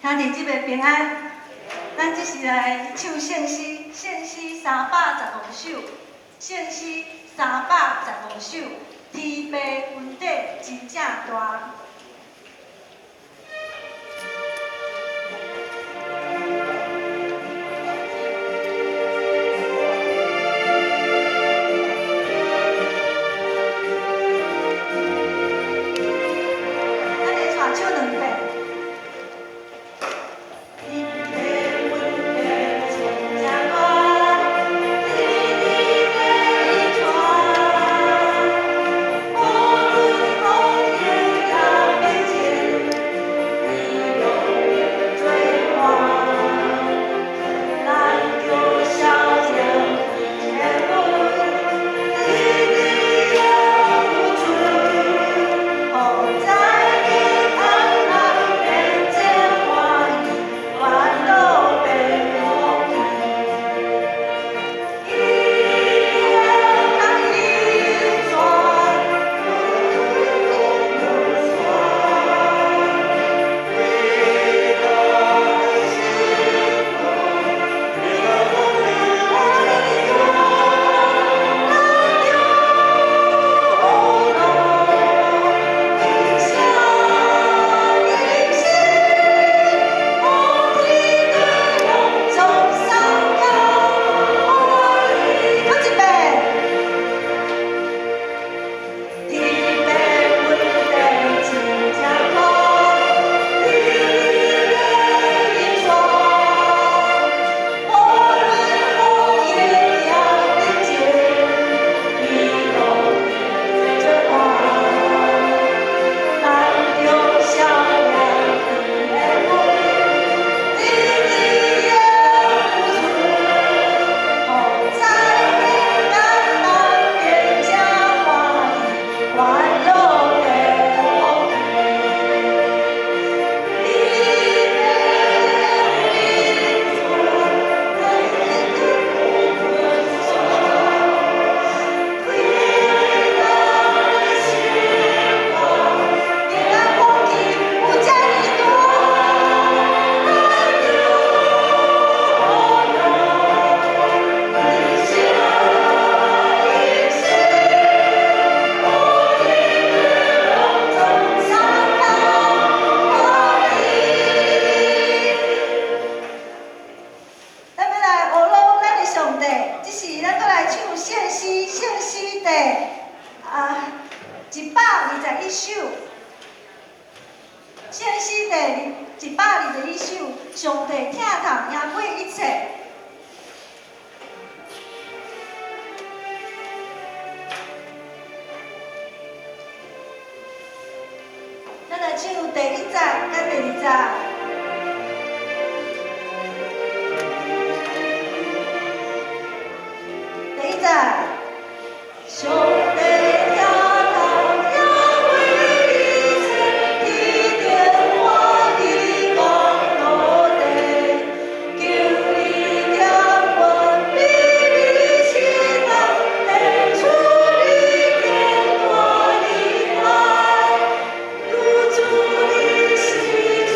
兄弟姊妹平安，咱這時來唱聖詩，聖詩315首，聖詩315首，天父恩典真正大。咱來帶唱兩遍。天父恩典真正大，天地的傳，無論風雨也變遷，伊攏做伴。咱著少年的阮，天地的付出，予知彼暗暗變這歡喜，煩惱變福氣。伊的牽引帶，閣一遍。天父恩典真正大，天地的引帶，無論風雨也變遷，伊攏做伴。咱著少年的阮，天地的付出，予知彼艰難變這歡喜，煩惱變福氣。天父恩典，平安福氣有遮爾大，咱著一生一世，福氣攏總相共歡喜。咱欲來學攏咱的上帝，這時咱閣來唱聖詩，聖詩第121首，聖詩第121首，上帝疼痛贏過一切。咱來唱第一節佮第二節。第一節，上帝疼痛贏過一切，天頂歡喜降落地，求你疼阮卑微心人，獻出你堅大的愛，如主你是主。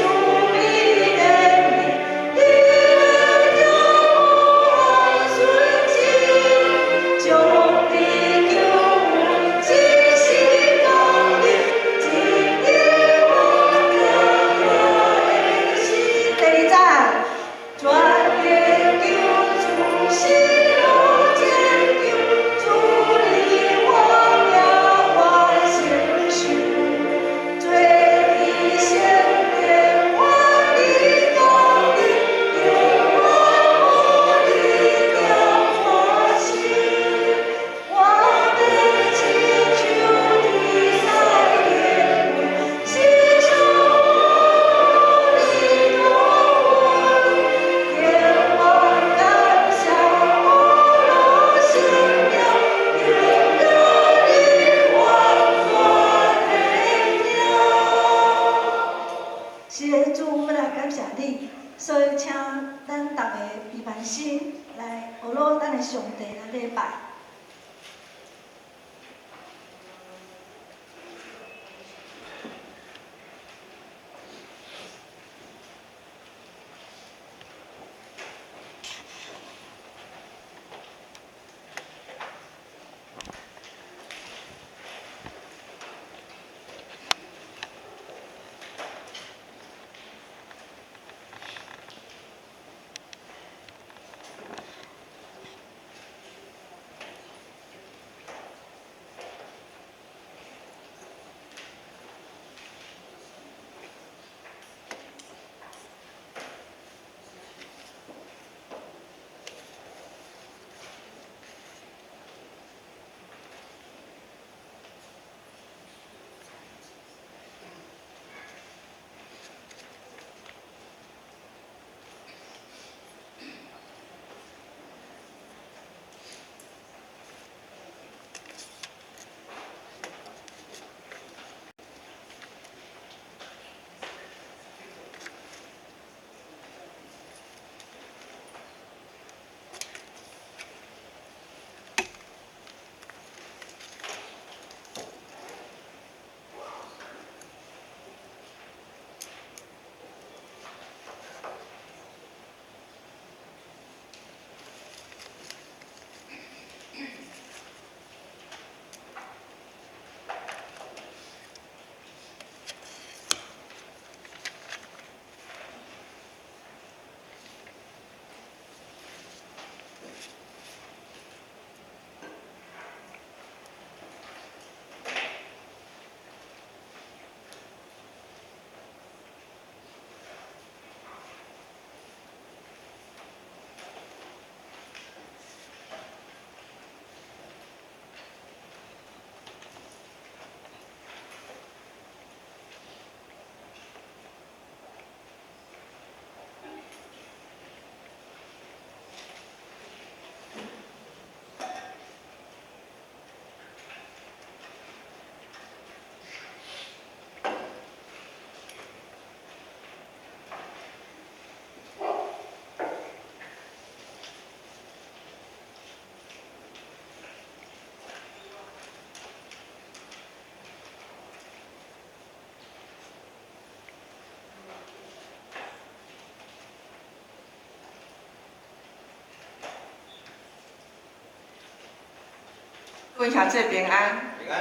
各位兄弟平安。平安。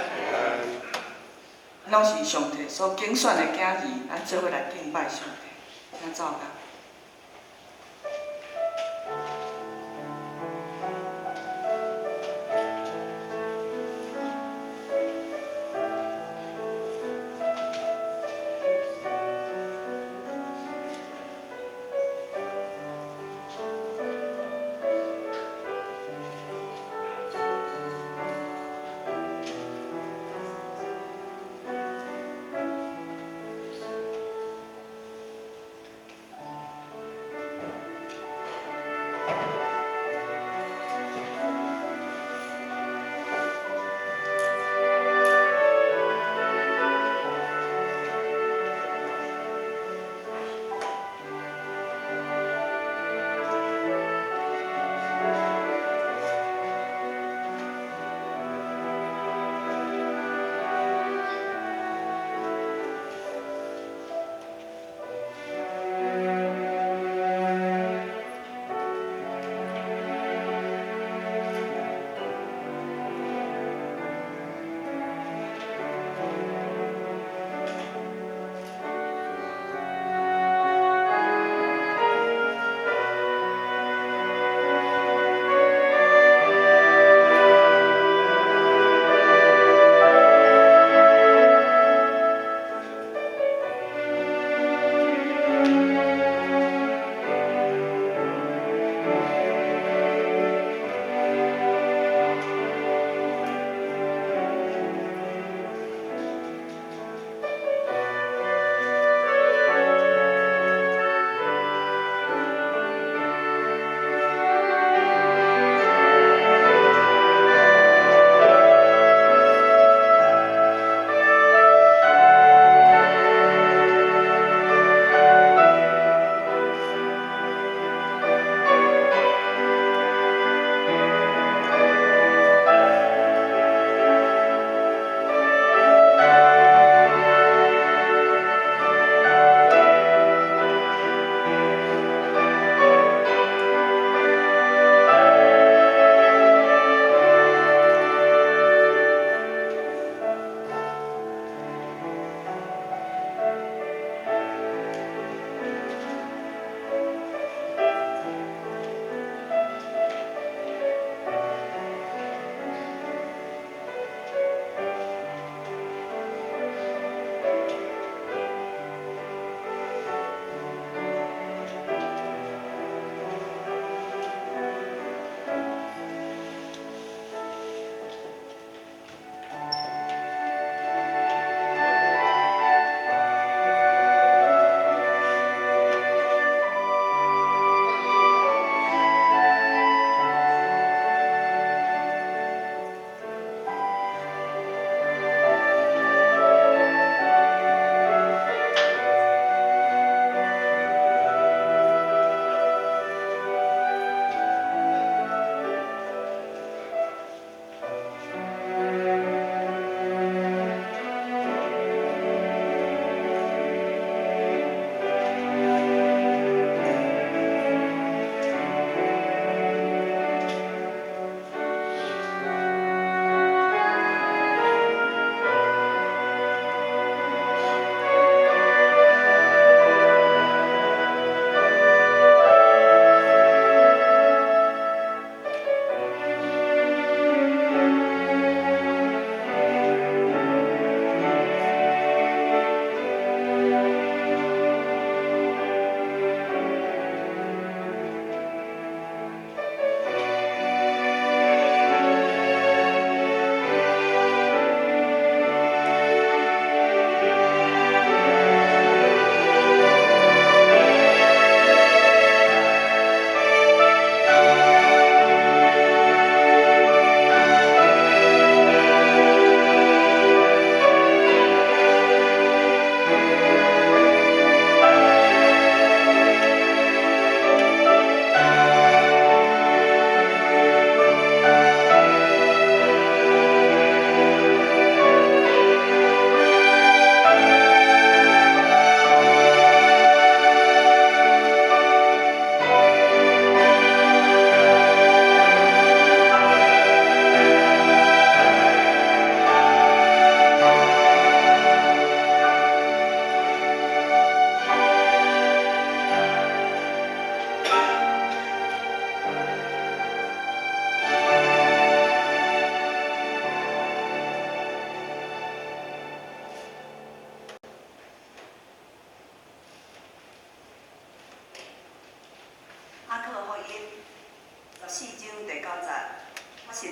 攏是上帝所揀選的囝兒，咱做伙來敬拜上帝。請走吧。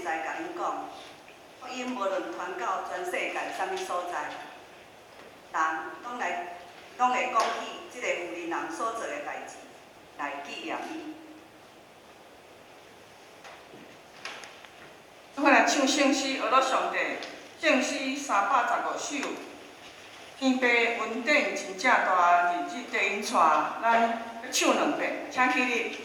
在共恁講，福音無論傳到全世界啥物所在，人攏來攏會講起這个婦人人所做的代誌，來紀念伊。做伙來唱聖詩，學樂上帝，聖詩315首。天父恩典真正大，日日綴𪜶帶，咱唱兩遍，請起立。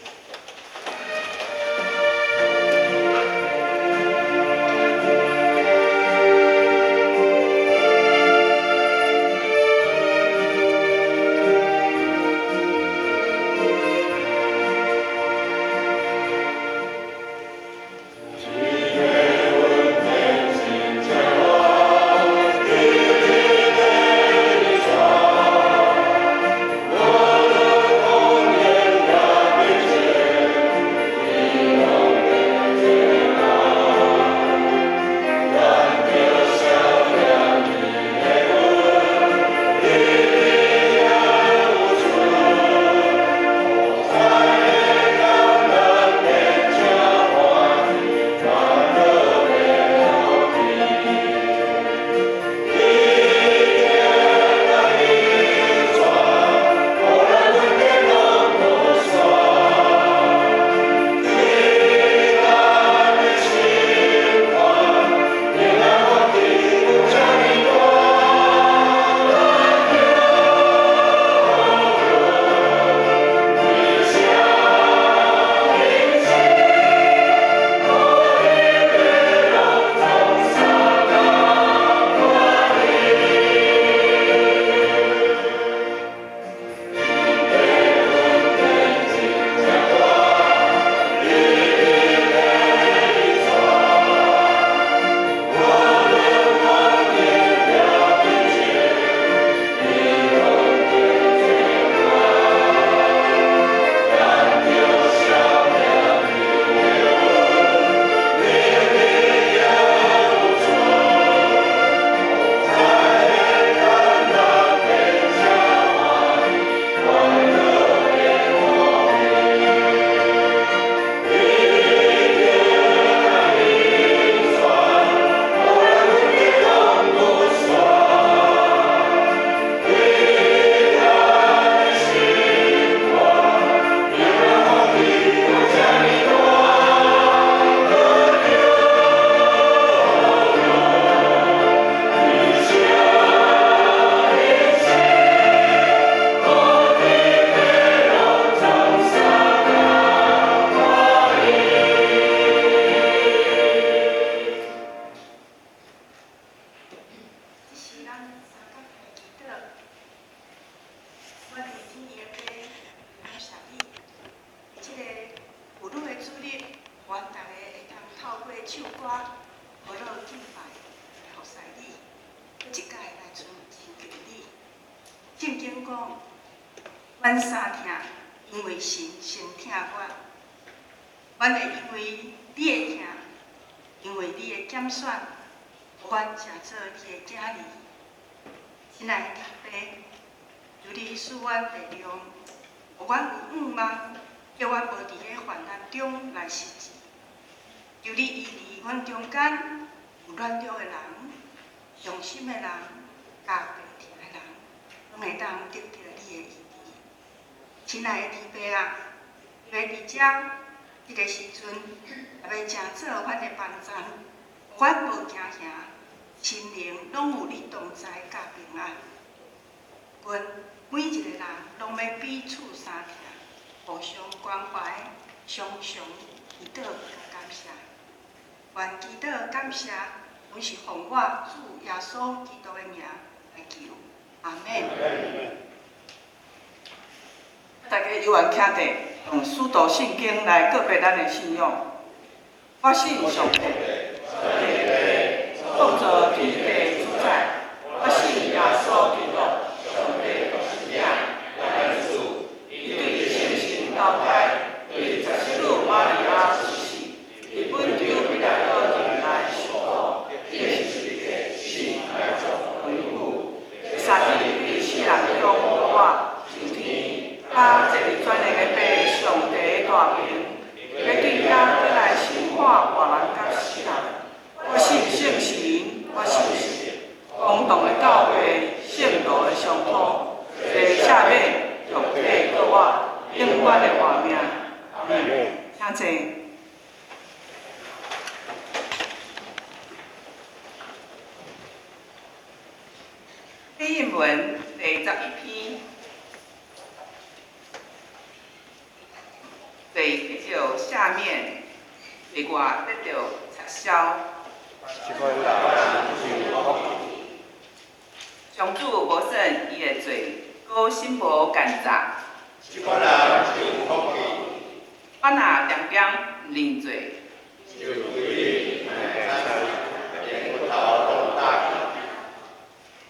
這是咱三角的祈禱。我佇天的父，感謝你，這个婦女的主日，阮逐家會當透過唱歌，學樂敬拜，來服侍你。閣一擺來親近你。聖經講，阮三疼，因為神先疼我。阮會因為你的疼，因為你的揀選，予阮成做你的囝兒。親愛的天父，求你賜阮力量，予阮有向望，叫阮無佇咧患難中來失志。求你醫治阮中間有軟弱的人、傷心的人、佮病痛的人，攏會當得著你的醫治。親愛的天父啊，你欲佇遮這个時陣，也欲成做阮的幫贊，予阮無驚嚇，心靈攏有你同在佮平安。阮每一个人攏欲彼此相疼，互相關懷，常常祈禱佮感謝。願祈禱感謝，攏是奉我主耶穌基督的名來求，阿們。大家有緣徛佇，用使徒信經來告白咱的信仰。我信上帝，創造天地主宰。我信耶穌基督，上帝獨生子，咱的主。伊對聖神投胎，對十聖女瑪利亞出世，佇本丟彼拉多人來受苦，釘十字架，死埋葬，回復，第三日佇死人中復活，升天，佮坐佇全能的父上帝的大爿，欲對遐閣來審判活人佮死人。引文第11篇，罪得著赦免，罪外得著撤銷。上主無算伊的罪，閣心無間詐。我若定定毋認罪，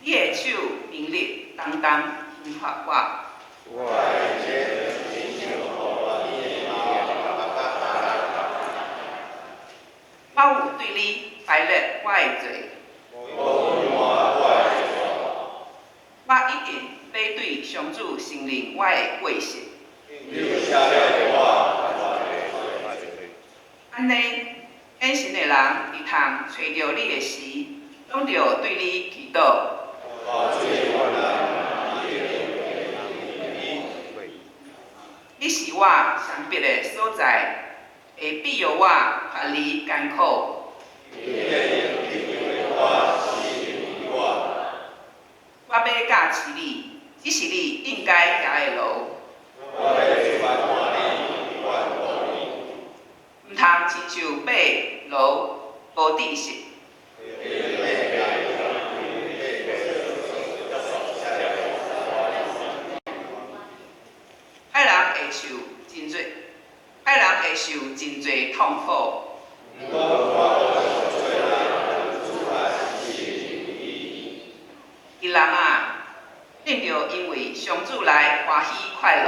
你的手明日當當刑罰我。我有對你排列我的罪，我一定欲對上主承認我的過失。按呢，虔誠的人會通揣著你的時，攏著對你祈禱。你是我藏匿的所在，會庇佑我脫離艱苦。我欲教示你，這是你應該行的路。毋通親像伯羅無知識。歹人會受真濟，歹人會受真濟痛苦。義人啊，恁著因為上主來歡喜快樂。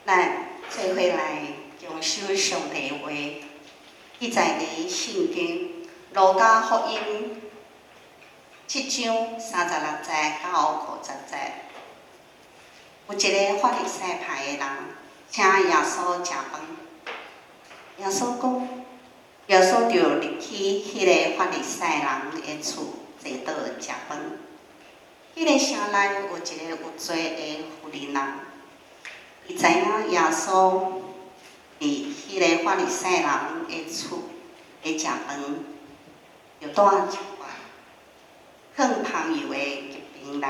咱做伙來共修上帝話，記載佇聖經路加福音7章36節到50節。有一个法利賽派的人，請耶穌食飯。耶穌講，耶穌就入去彼个法利賽人的厝坐倒食飯。彼个城內有一个有罪的婦人，伊知影耶穌佇彼个法利賽人的厝咧食飯，就帶一罐放香油的玉瓶來，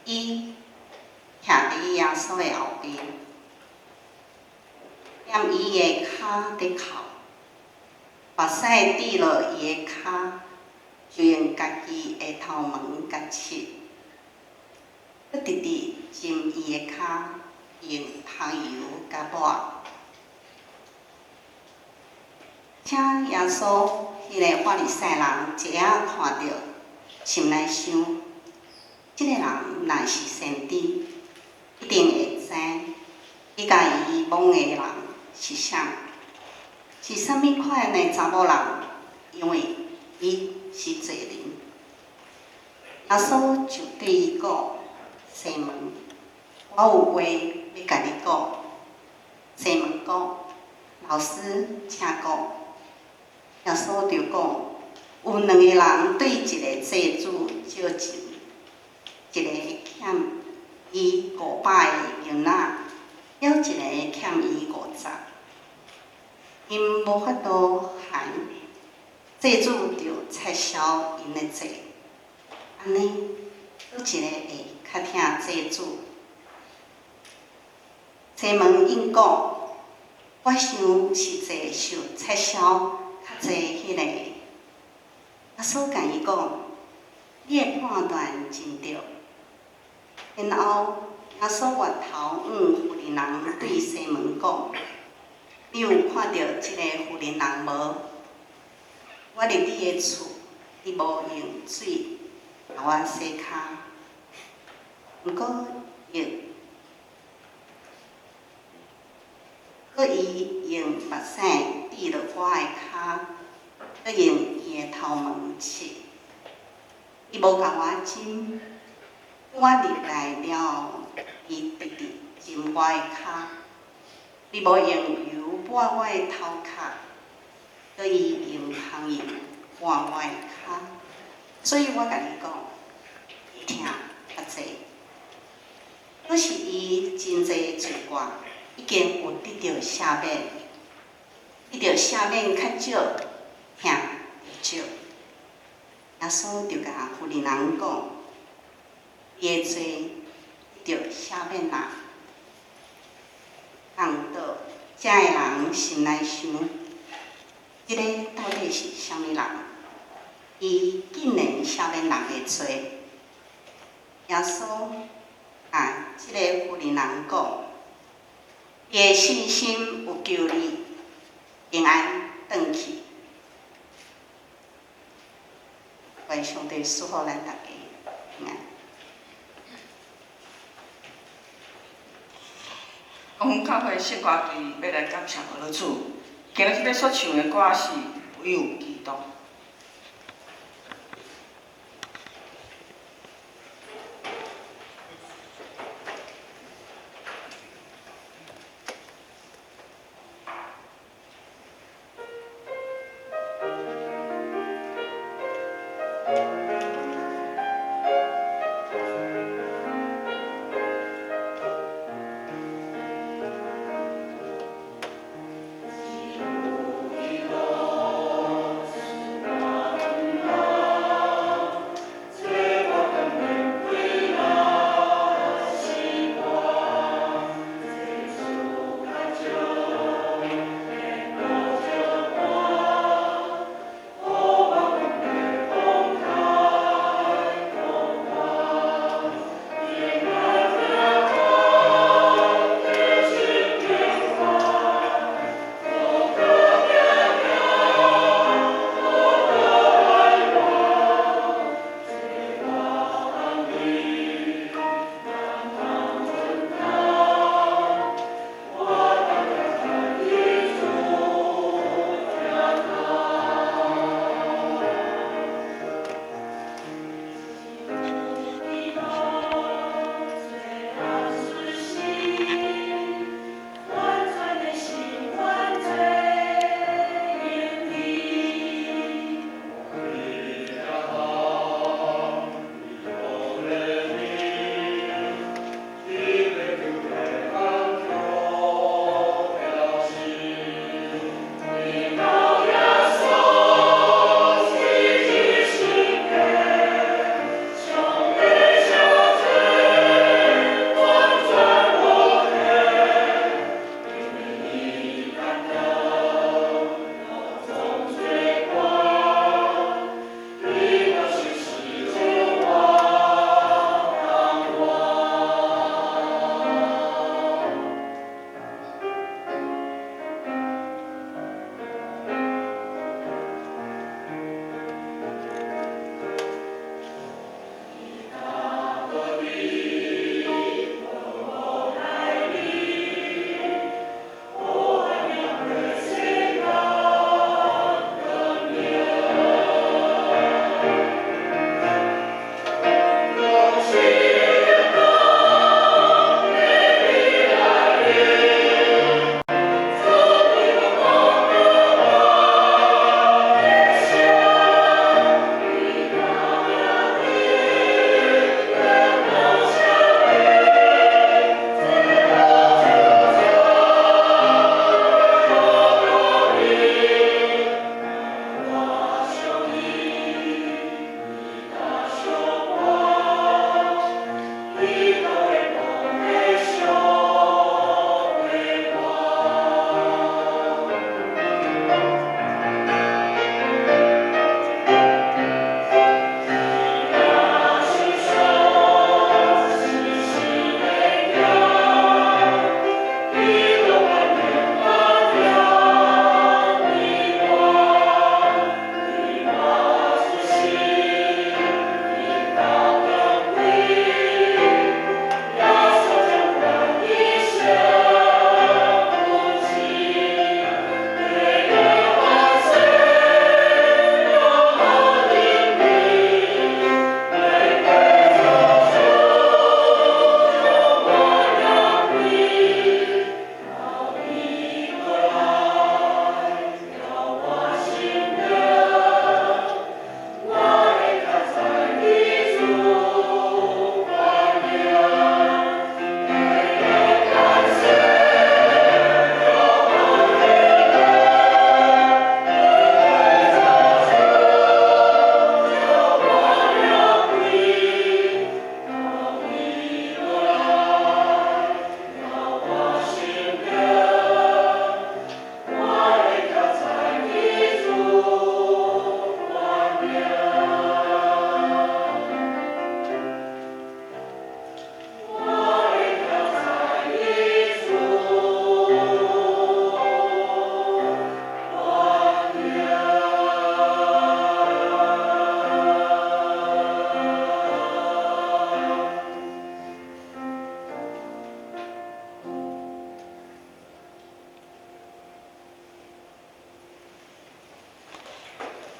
伊徛佇耶穌的後邊，踮伊的跤佇哭，目屎滴落伊的跤，就用家己的頭毛共拭，閣直直浸伊的跤，用香油共抹。請耶穌彼个法利賽人一下看著，心內想：這个人若是先知，一定會知伊共伊摸的人是啥，是啥物款的查某人，因為伊是罪人。耶穌就對伊講：西門，我有話欲共你講。西門講：老師，請講。耶穌就講：有兩个人對一个債主借錢，一个欠伊500個銀仔，猶一个欠伊50。𪜶無法度還，債主就撤銷𪜶的債。按呢，佗一個會較疼債主？西門應講：我想是債受撤銷較濟彼个。耶穌共伊講：你的判斷真對。然後耶穌回頭向婦人對西門講：你有看著這个婦人無？我入你的厝，你無用水共我洗跤，毋過用，閣伊用目屎滴落我的跤，閣用伊的頭毛拭。伊無共我浸，我入來了後，伊直直浸我的跤。你無用油抹我的頭殼，閣伊用香油抹我的跤。所以我共你講，伊疼較濟。彼是真濟罪過已經有得著赦免，得著赦免較少，疼就少。耶穌就共婦人講：你的罪得著赦免啦。講到遮的人心內想：這个到底是啥物人？伊竟然赦免人的罪。耶穌啊，這个婦人講：你的信心有救你，平安轉去。願上帝賜福咱大家平安。光復教會聖歌隊欲來感謝我主。今日欲所唱的歌是《唯有基督》。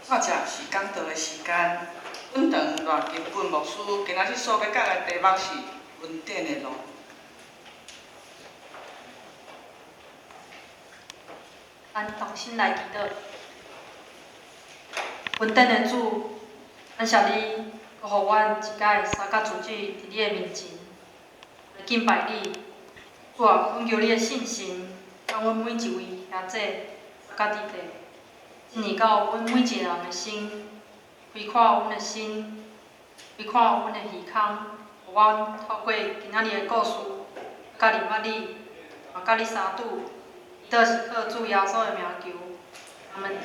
煞才是講道的時間。本堂賴金棍牧師今仔日所欲講的題目是恩典的路。咱同心來祈禱。恩典的主，感謝你，閣予阮一擺三角主日佇你的面前來敬拜你。主啊，懇求你的聖神，共阮每一位兄姊三角弟弟，進入到阮每一個人的心，開闊阮的心，開闊阮的耳孔，予阮透過今仔日的故事，較認捌你，嘛佮你相拄。祈禱是靠主耶穌的名求，阿們。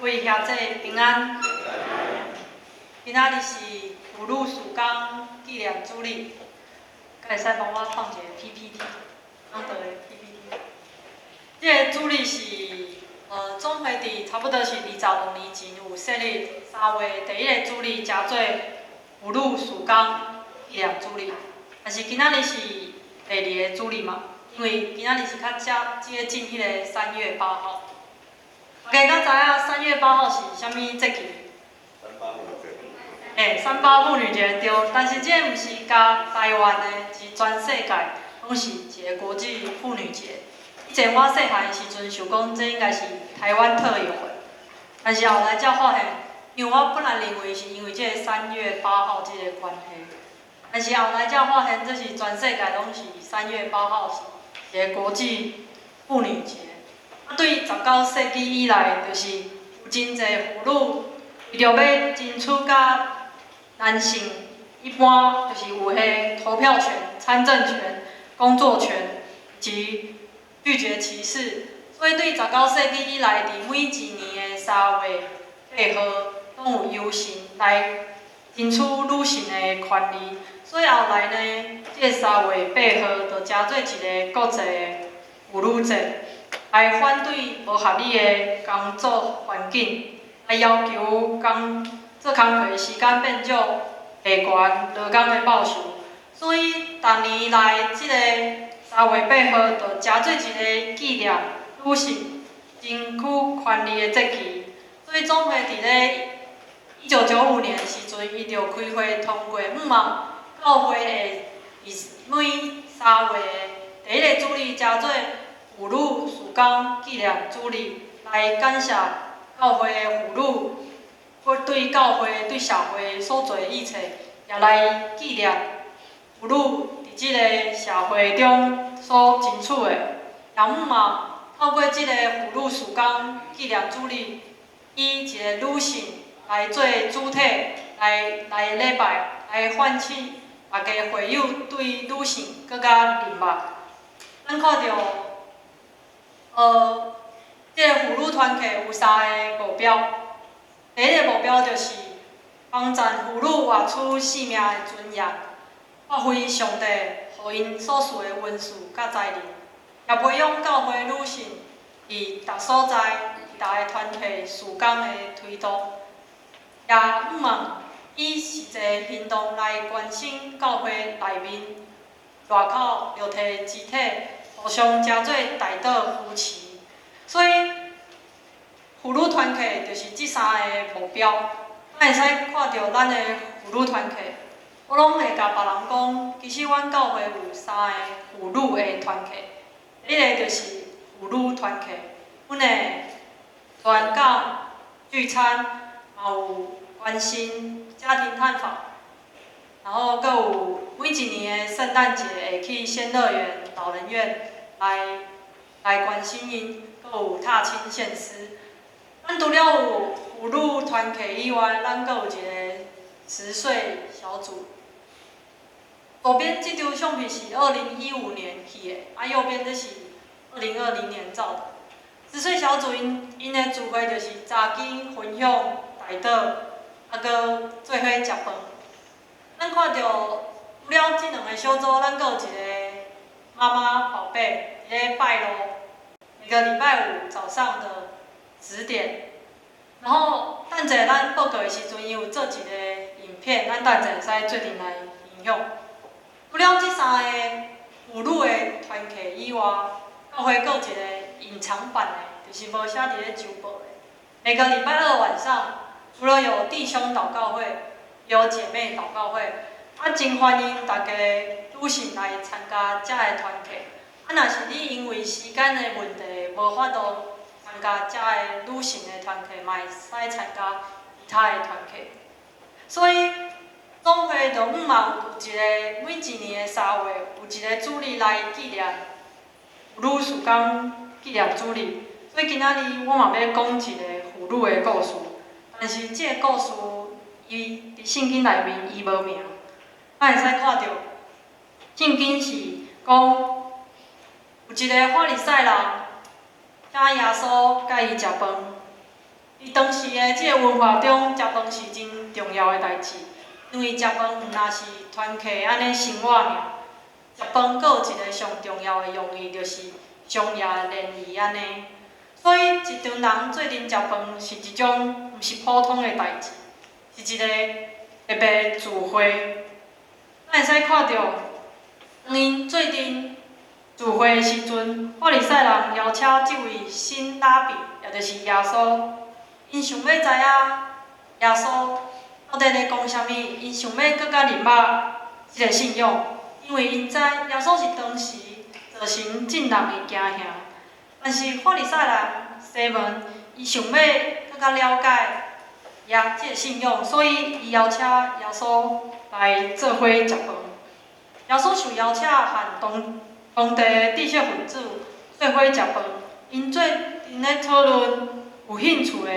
各位兄姊平安。今仔日是婦女事工紀念主日，敢會使幫我放一个 PPT，講道的 PPT。這个主日是總會佇差不多是25年前有設立3月第一个主日，成做婦女事工紀念主日。但是今仔日是第二个主日嘛，因為今仔日是較接接近彼个三月八號。大家敢知影三月八號是啥物節期？三八婦女節。欸，三八婦女節對，但是這个毋是共台灣的，是全世界攏是一个國際婦女節。以前我細漢的時陣想講，這應該是台灣特有的，但是後來才發現，因為我本來認為是因為這个3月8號這个關係，但是後來才發現，這是全世界攏是三月八號是一个國際婦女節。啊，對19世紀以來，就是有真濟婦女為著欲爭取佮男性一般，就是有彼投票權、參政權、工作權及拒絕歧視，所以對19世紀以來，佇每一年的3月8號，攏有遊行來爭取女性的權利。所以後來呢，這個三月八號就成做一个國際的婦女節，來反對無合理的工作環境，來要求工做工課的時間變少、下懸勞工的報酬。所以逐年來這個3月8號就成做一个紀念女性爭取權利的節期。所以總會佇咧1995年的時陣，伊就開會通過，向望教會會佇每三月的第一个主日，成做婦女事工紀念主日，來感謝教會的婦女，對教會、對社會所做的一切，也來紀念婦女佇這个社會中所爭取的。也向望透過這个婦女事工紀念主日，以一个女性來做主體，來來禮拜，來喚起大家會友對女性閣較認捌。咱看著，這個婦女團契有三个目標。第一个目標就是幫助婦女活出生命的尊嚴，發揮上帝予𪜶所賜的恩賜佮才能，也培養教會女性佇逐所在、佇逐个團體事工的推動，也向望以實際行動來關心教會內面、外口肉體肢體互相成做代禱扶持。所以，婦女團契就是這三个目標。咱會使看著咱的婦女團契，我攏會共別人講，其實阮教會有三个婦女的團契。第一个就是婦女團契，阮會傳講、聚餐，嘛有關心家庭探訪，然後閣有每一年的聖誕節會去仙樂園老人院來來關心𪜶，閣有踏青獻詩。咱除了有婦女團契以外，咱閣有一个10歲小組。左邊這張相片是2015年去的，啊，右邊這是2020年照的。十歲小組𪜶𪜶的聚會就是查經、分享、代禱，啊，閣做伙食飯。咱看著除了這兩个小組，咱閣有一个媽媽寶貝佇咧拜六，每個禮拜五早上的10點。然後等者咱報告的時陣，伊有做一个影片，咱等者會使做陣來分享。除了這三个婦女的團契以外，教會閣有一个隱藏版的，就是無寫佇咧週報的，每个礼拜二晚上，除了有弟兄禱告會，有姐妹禱告會，啊，真歡迎大家女性來參加遮个團契。啊，若是你因為時間的問題無法度參加遮个女性的團契，嘛會使參加其他的團契。所以總會就向望有一個每一年的3月有一個主日來紀念婦女事工紀念主日。所以今仔日我嘛欲講一個婦女的故事，但是這個故事伊佇聖經內面伊無名，咱會使看著聖經是講有一個法利賽人，請耶穌佮伊食飯。佇當時的這個文化中，食飯是真重要的代誌，因為食飯毋但是團契按呢生活爾，食飯閣有一個上重要的用意，就是商業聯誼按呢。所以，一群人做陣食飯是一種毋是普通的代誌，是一個特別聚會。咱會使看著，當𪜶做陣聚會的時陣，法利賽人邀請這位新拉比，也就是耶穌，𪜶想欲知影耶穌到底咧講啥物，𪜶想欲閣較認捌這個信仰，因為𪜶知耶穌是當時造成眾人的驚嚇。但是法利賽人西門，伊想欲閣較了解耶這個信仰，所以伊邀請耶穌來做伙食飯。耶穌受邀請和當當地的知識分子做伙食飯，𪜶做陣咧討論有興趣的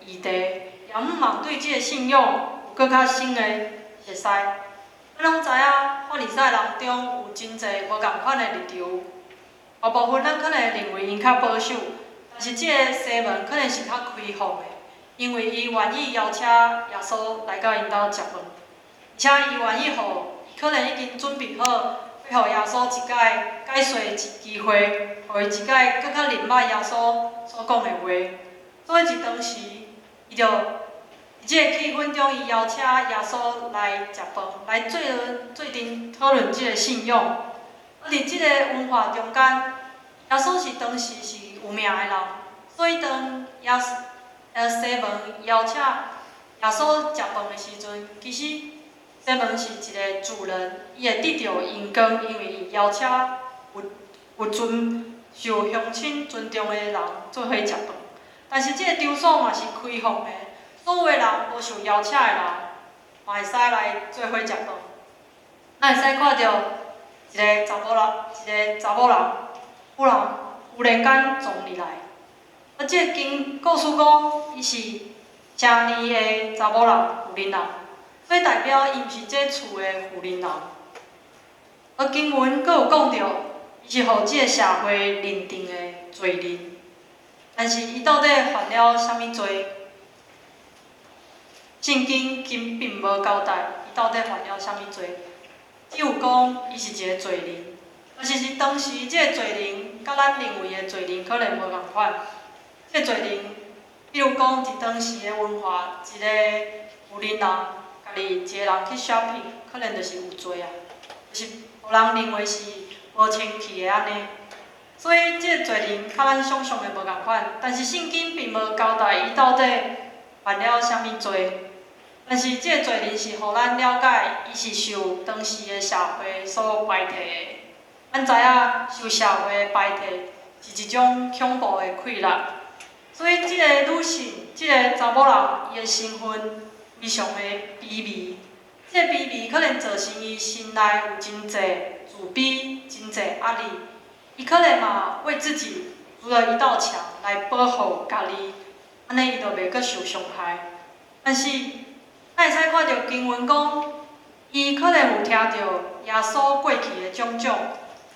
議題，也向望對這個信仰有閣較深的熟悉。咱攏知影法利賽人中有真濟無仝款的立場。大部分咱可能會認為𪜶較保守，但是這个西門可能是較開放的，因為伊願意邀請耶穌來到𪜶兜食飯，而且伊願意予，伊可能已經準備好，欲予耶穌一擺解說一機會，予伊一擺閣較認捌耶穌所講的話。所以佇當時，伊就佇這个氣氛中，伊邀請耶穌來食飯，來做做陣討論這个信仰。啊，佇這个文化中間，耶穌是當時是有名的人，所以當耶西門邀請耶穌食飯的時陣，其實西門是一個主人，伊會得著榮光，因為伊邀請有有尊受鄉親尊重的人做伙食飯。但是這個場所嘛是開放的，所有的人無受邀請的人，嘛會使來做伙食飯。咱會使看著一個查某人，一個查某人，忽然忽然間撞入來。啊，這個經故事講，伊是城裡的查某人，婦人人，所以代表伊毋是這厝的婦人人。而經文閣有講著，伊是予這個社會認定的罪人，但是伊到底犯了啥物罪？聖經經並無交代伊到底犯了啥物罪，只有講伊是一個罪人。但是是當時這個罪人，佮咱認為的罪人可能無仝款。這個罪人，比如講，佇當時的文化，一個婦人人，家己一個人去 shopping，可能就是有罪啊，就是予人認為是無清氣的按呢。所以這個罪人佮咱想像的無仝款，但是聖經並無交代伊到底犯了啥物罪。但是這個罪人是予咱了解，伊是受當時的社會所排斥的。咱知影，受社會排斥是一種恐怖的快樂。所以，這個女性，這個查某人，伊的身份非常的卑微。這個卑微可能造成伊心內有真濟自卑、真濟壓力。伊可能嘛為自己築了一道牆來保護家己，按呢伊就袂閣受傷害。但是，咱會使看著經文講，伊可能有聽著耶穌過去的種種，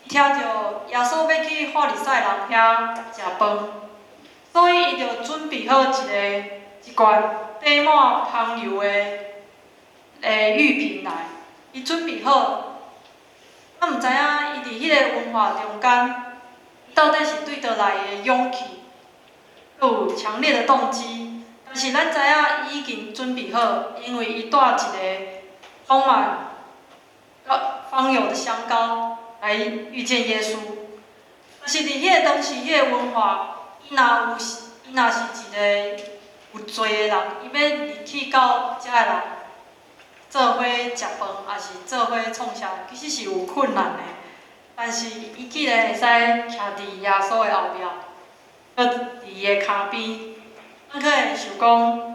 伊聽著耶穌欲去法利賽人遐食飯。所以，伊就準備好一个一罐裝滿香油的的玉瓶來，伊準備好。咱毋知影伊佇彼個文化中間，到底是對佗來的勇氣，閣有強烈的動機。但是咱知影，伊已經準備好，因為伊帶一个充滿芳油的香膏來遇見耶穌。但是佇彼個當時，彼個文化，伊若有，伊若是一個有罪的人，伊欲入去到遮的人做伙食飯，抑是做伙創啥，其實是有困難的。但是伊竟然會使徛佇耶穌的後壁，閣佇伊的跤邊，咱可能想講，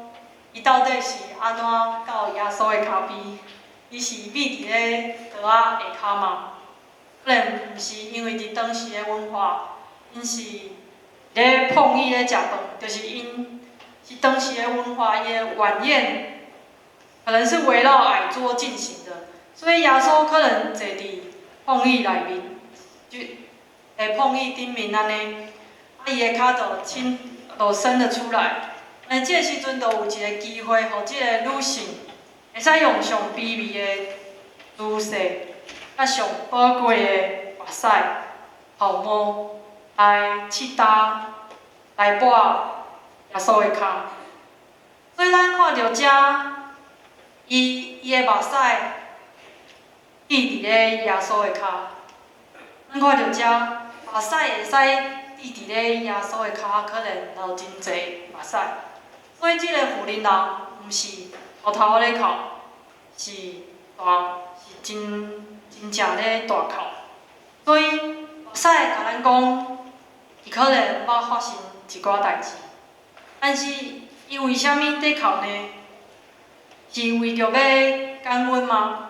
伊到底是按怎到耶穌的跤邊？伊是覕佇咧桌仔下跤嗎？可能毋是，因為佇當時的文化，𪜶是咧碰椅咧食飯，就是𪜶是當時的文化，伊的晚宴可能是圍繞矮桌進行的，所以耶穌可能坐佇碰椅內面，就佇碰椅頂面按呢，啊伊的跤就伸，就伸了出來。但這个時陣就有一个機會，予這个女性會使用上卑微的姿勢，佮上寶貴的目屎泡沫來拭焦，來抹耶穌的跤。所以咱看著遮，伊的目屎滴佇咧耶穌的跤。咱看著遮目屎會使滴佇咧耶穌的跤，可能流真濟目屎。所以這个婦人人毋是偷偷咧哭，是大是真真正咧大哭。所以目屎共咱講，伊可能捌發生一寡代誌，但是伊為啥物佇哭呢？是為著欲感恩嗎？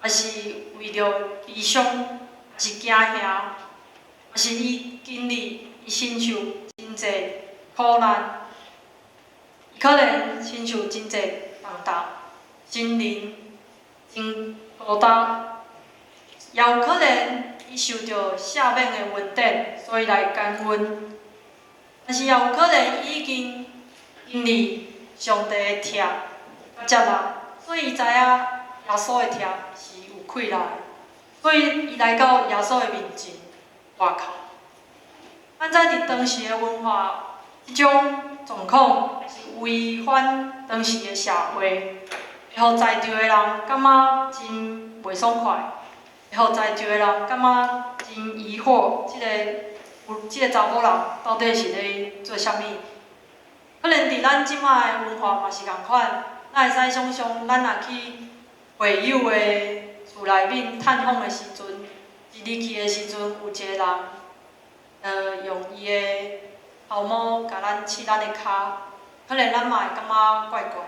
抑是為著悲傷？抑是驚嚇？抑是伊經歷伊身受真濟苦難？伊可能身受真濟重擔，心靈真孤單，也有可能伊受著赦免的恩典，所以來感恩。但是也有可能伊已經經歷上帝的疼佮接納，所以伊知影耶穌的疼是有氣力的，所以伊來到耶穌的面前大哭。咱知佇當時的文化，這種狀況是違反當時的社會，會予在場的人感覺真袂爽快，會予在場的人感覺真疑惑，這个查某人到底是咧做啥物？可能佇咱這擺的文化嘛是仝款，咱會使想像，咱若去會友的厝內面探訪的時陣，一入去的時陣，有一个人，用伊的頭毛共咱拭咱的跤，可能咱嘛會感覺怪怪。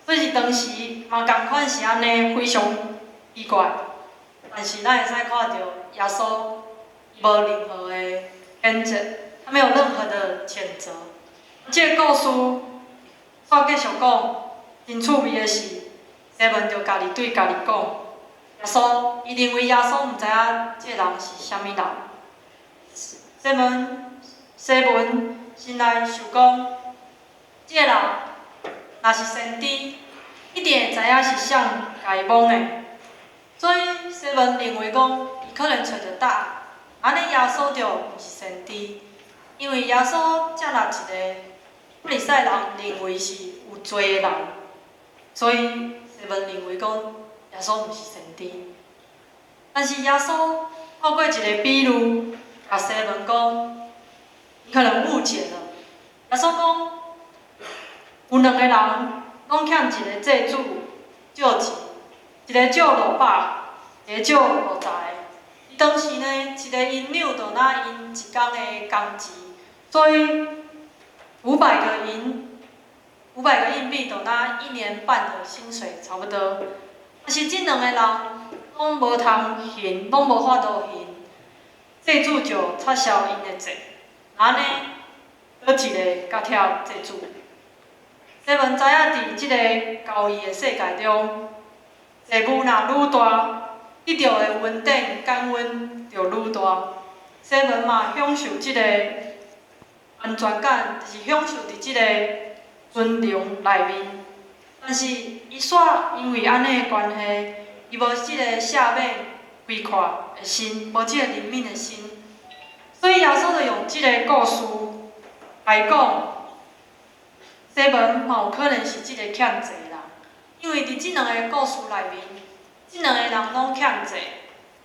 所以是當時嘛仝款是按呢，非常奇怪。但是咱會使看著耶穌無任何的譴責，他沒有任何的譴責。這个故事，煞繼續講，真趣味的是，西門就家己對家己講，耶穌，伊認為耶穌毋知影這个人是啥物人。西門心內想講，這个人若是先知，一定會知影是誰共伊摸的。所以西門認為講，伊可能揣著答案，按呢耶穌就毋是先知，因為耶穌接納一个法利賽人認為是有罪的人，所以西門認為講耶穌毋是先知。但是耶穌透過一个比喻，共西門講，你可能誤解了。耶穌講，有兩个人攏欠一个債主借錢，一个借500，一个借50个。當時呢，一个銀兩就若𪜶一工的工錢，所以500個硬幣就若一年半的薪水差不多。但是這兩个人攏無通還，攏無法度還，債主就撤銷𪜶的債，按呢，佗一个較疼債主。西門知影佇這个交易的世界中，債務若愈大，得著的恩典感恩就愈大。西門嘛享受這个安全感，就是享受佇這个尊榮內面。但是伊煞因為按呢的關係，伊無這个赦免開闊的心，無這个憐憫的心。所以耶穌就用這个故事來講，西門嘛有可能是這个欠債人，因為佇這兩个故事內面，這兩个人攏欠債，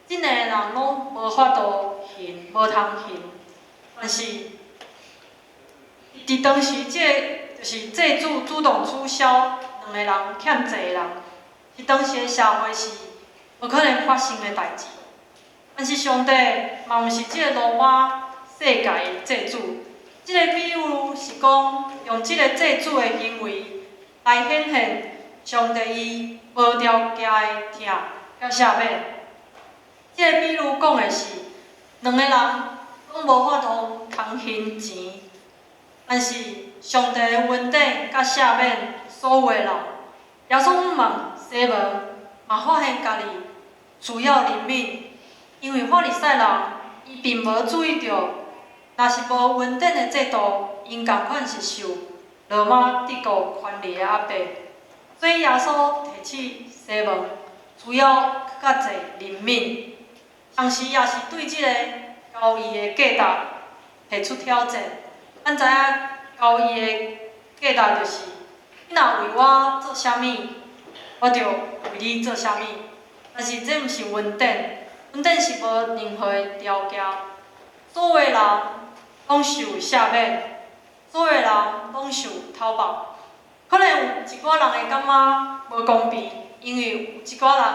這兩个人攏無法度還，無通還。但是佇當時，這個就是債主主動取消兩个人欠債的人，是當時的社會是無可能發生的代誌。但是上帝嘛毋是這个羅馬世界的債主。這个比喻是講用這個債主的行為來顯現上帝伊無條件的疼佮赦免。這个比喻講的是兩个人攏無法度通還錢，但是上帝的恩典佮赦免所有的人。耶穌問西門嘛發現家己需要憐憫，因為法利賽人伊並無注意著，若是無恩典的制度，𪜶仝款是受羅馬帝國權力的壓迫。所以耶穌提醒西門需要閣較濟憐憫，同時也是對這個交易的價值提出挑戰。咱知影交易的價值就是，你若為我做啥物，我就為你做啥物。但是這毋是恩典，恩典是無任何的條件，所有的人攏受赦免，所有的人攏受討放。可能有一寡人會感覺無公平，因為有一寡人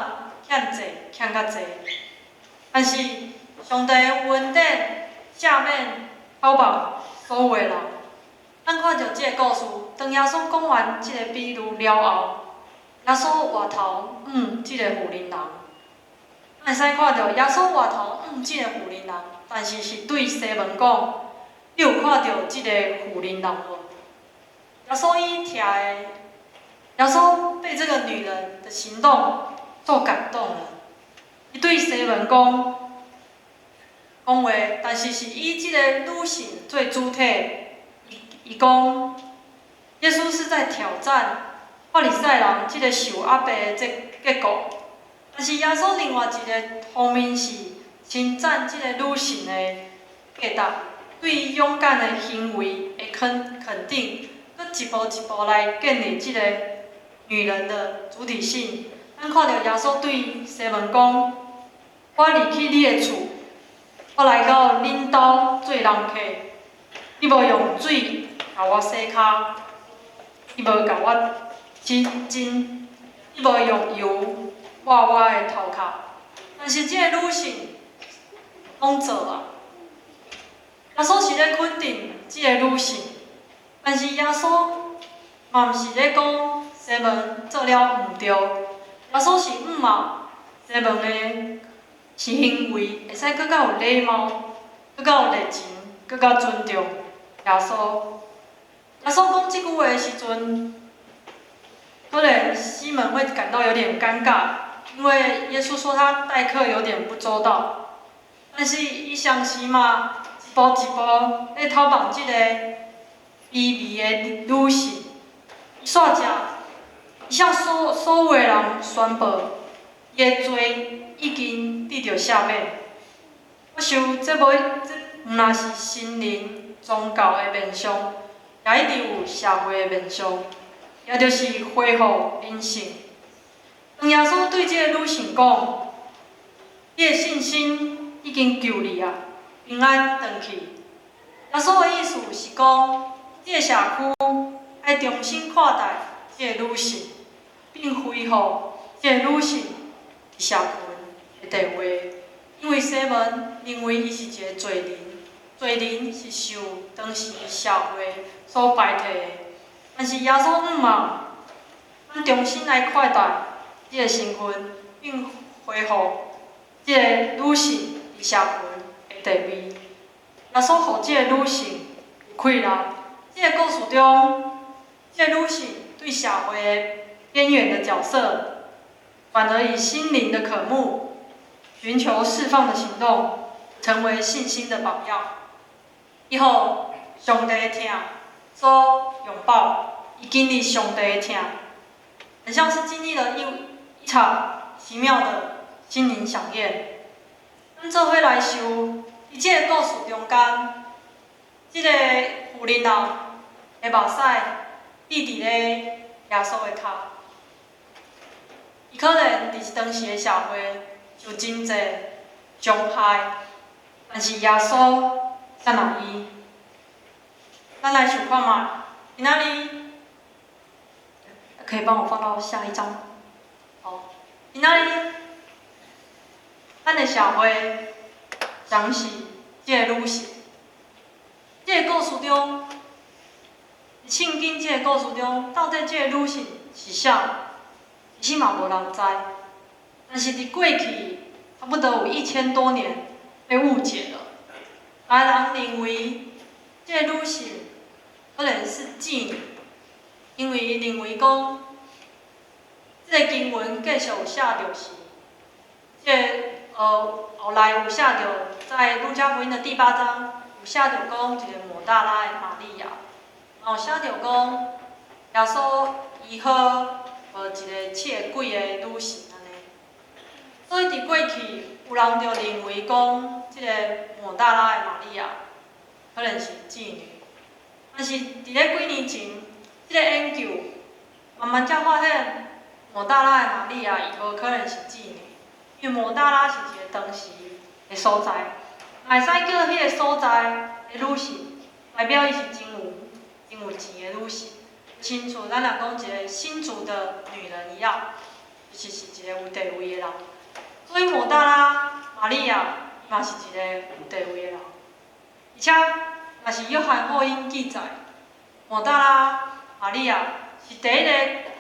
欠債欠較濟。但是上帝的恩典赦免討放所有的人。咱看著這个故事，當耶穌講完這个比喻了後，耶穌回頭向這个婦人。咱會使看著耶穌回頭向這个婦人，但是是對西門講：你有看著這个婦人無？耶穌伊疼的，耶穌被這个女人的行動所感動了。伊對西門講講話，但是是以這个女性做主體。伊講，耶穌是在挑戰法利賽人這个受壓迫的這結果。但是耶穌另外一个方面是稱讚這个女性的價值，對伊勇敢的行為的肯定，閣一步一步來建立這个女人的主體性。咱看著耶穌對西門講：我入去你的厝，我來到恁兜做人客，你無用水共我洗跤，你無共我洗身，你無用油抹我的頭殼。但是這个女性攏做啊。耶穌是咧肯定這个女性，但是耶穌嘛毋是咧講西門做了毋對。耶穌是向望西門的是行為會使閣較有禮貌，閣較有熱情，閣較尊重耶穌。耶穌講這句話的時陣，可能西門會感到有點尷尬，因為耶穌說他待客有點不周到。但是伊同時嘛，一步一步咧討放這個卑微的女性，伊煞食，伊向所有的人宣布，伊的罪已經得著赦免。我想這無這毋但是心靈宗教的面向，也一定有社會的面向，也就是恢復人性。當耶穌對這個女性講：你的信心已經救你啊，平安轉去。耶穌的意思是講，這個社區愛重新看待這個女性，並恢復這個女性佇社群的地位。因為西門認為伊是一個罪人，罪人是受當時社會所排斥的。但是耶穌向望，咱重新來看待這個身份，並恢復這個女性佇社群的地位。耶穌予這個女性有氣力。這個故事中，這個女性對社會的邊緣的角色，反而以心靈的渴慕、尋求釋放的行動，成為信心的榜樣。伊予上帝的疼所擁抱，伊經歷上帝的疼，很像是經歷了一場奇妙的心靈饗宴。咱做伙來想，佇這個故事中間，這個婦人的目屎滴佇咧耶穌的跤，伊可能佇當時的社會受真濟傷害，但是耶穌接納伊。咱來想看覓，今仔日可以幫我放到下一張。好，今仔日咱的社會誰是這个女性？這个故事中，聖經這个故事中，到底這个女性是誰？其實嘛無人知。但是佇過去差不多有1000多年被誤解了。有人認為這个女性可能是妓女，因為認為講，這个經文繼續有寫著是，這个後來有寫著在路加福音的第八章有寫著講一個抹大拉的瑪利亞，嘛有寫著講耶穌醫好一個七个鬼的女性按呢。所以佇過去有人就認為講，這個抹大拉的瑪利亞可能是妓女，但是佇咧幾年前，這个研究慢慢才發現，抹大拉的瑪利亞伊無可能是妓女，因為抹大拉是一個當時的所在，若會使叫彼個所在的女性，代表伊是真有錢的女性，親像咱若講一個新竹的女人一樣，就是一個有地位的人。所以抹大拉瑪利亞嘛是一個有地位的人，而且若是約翰福音記載，抹大拉瑪利亞是第一個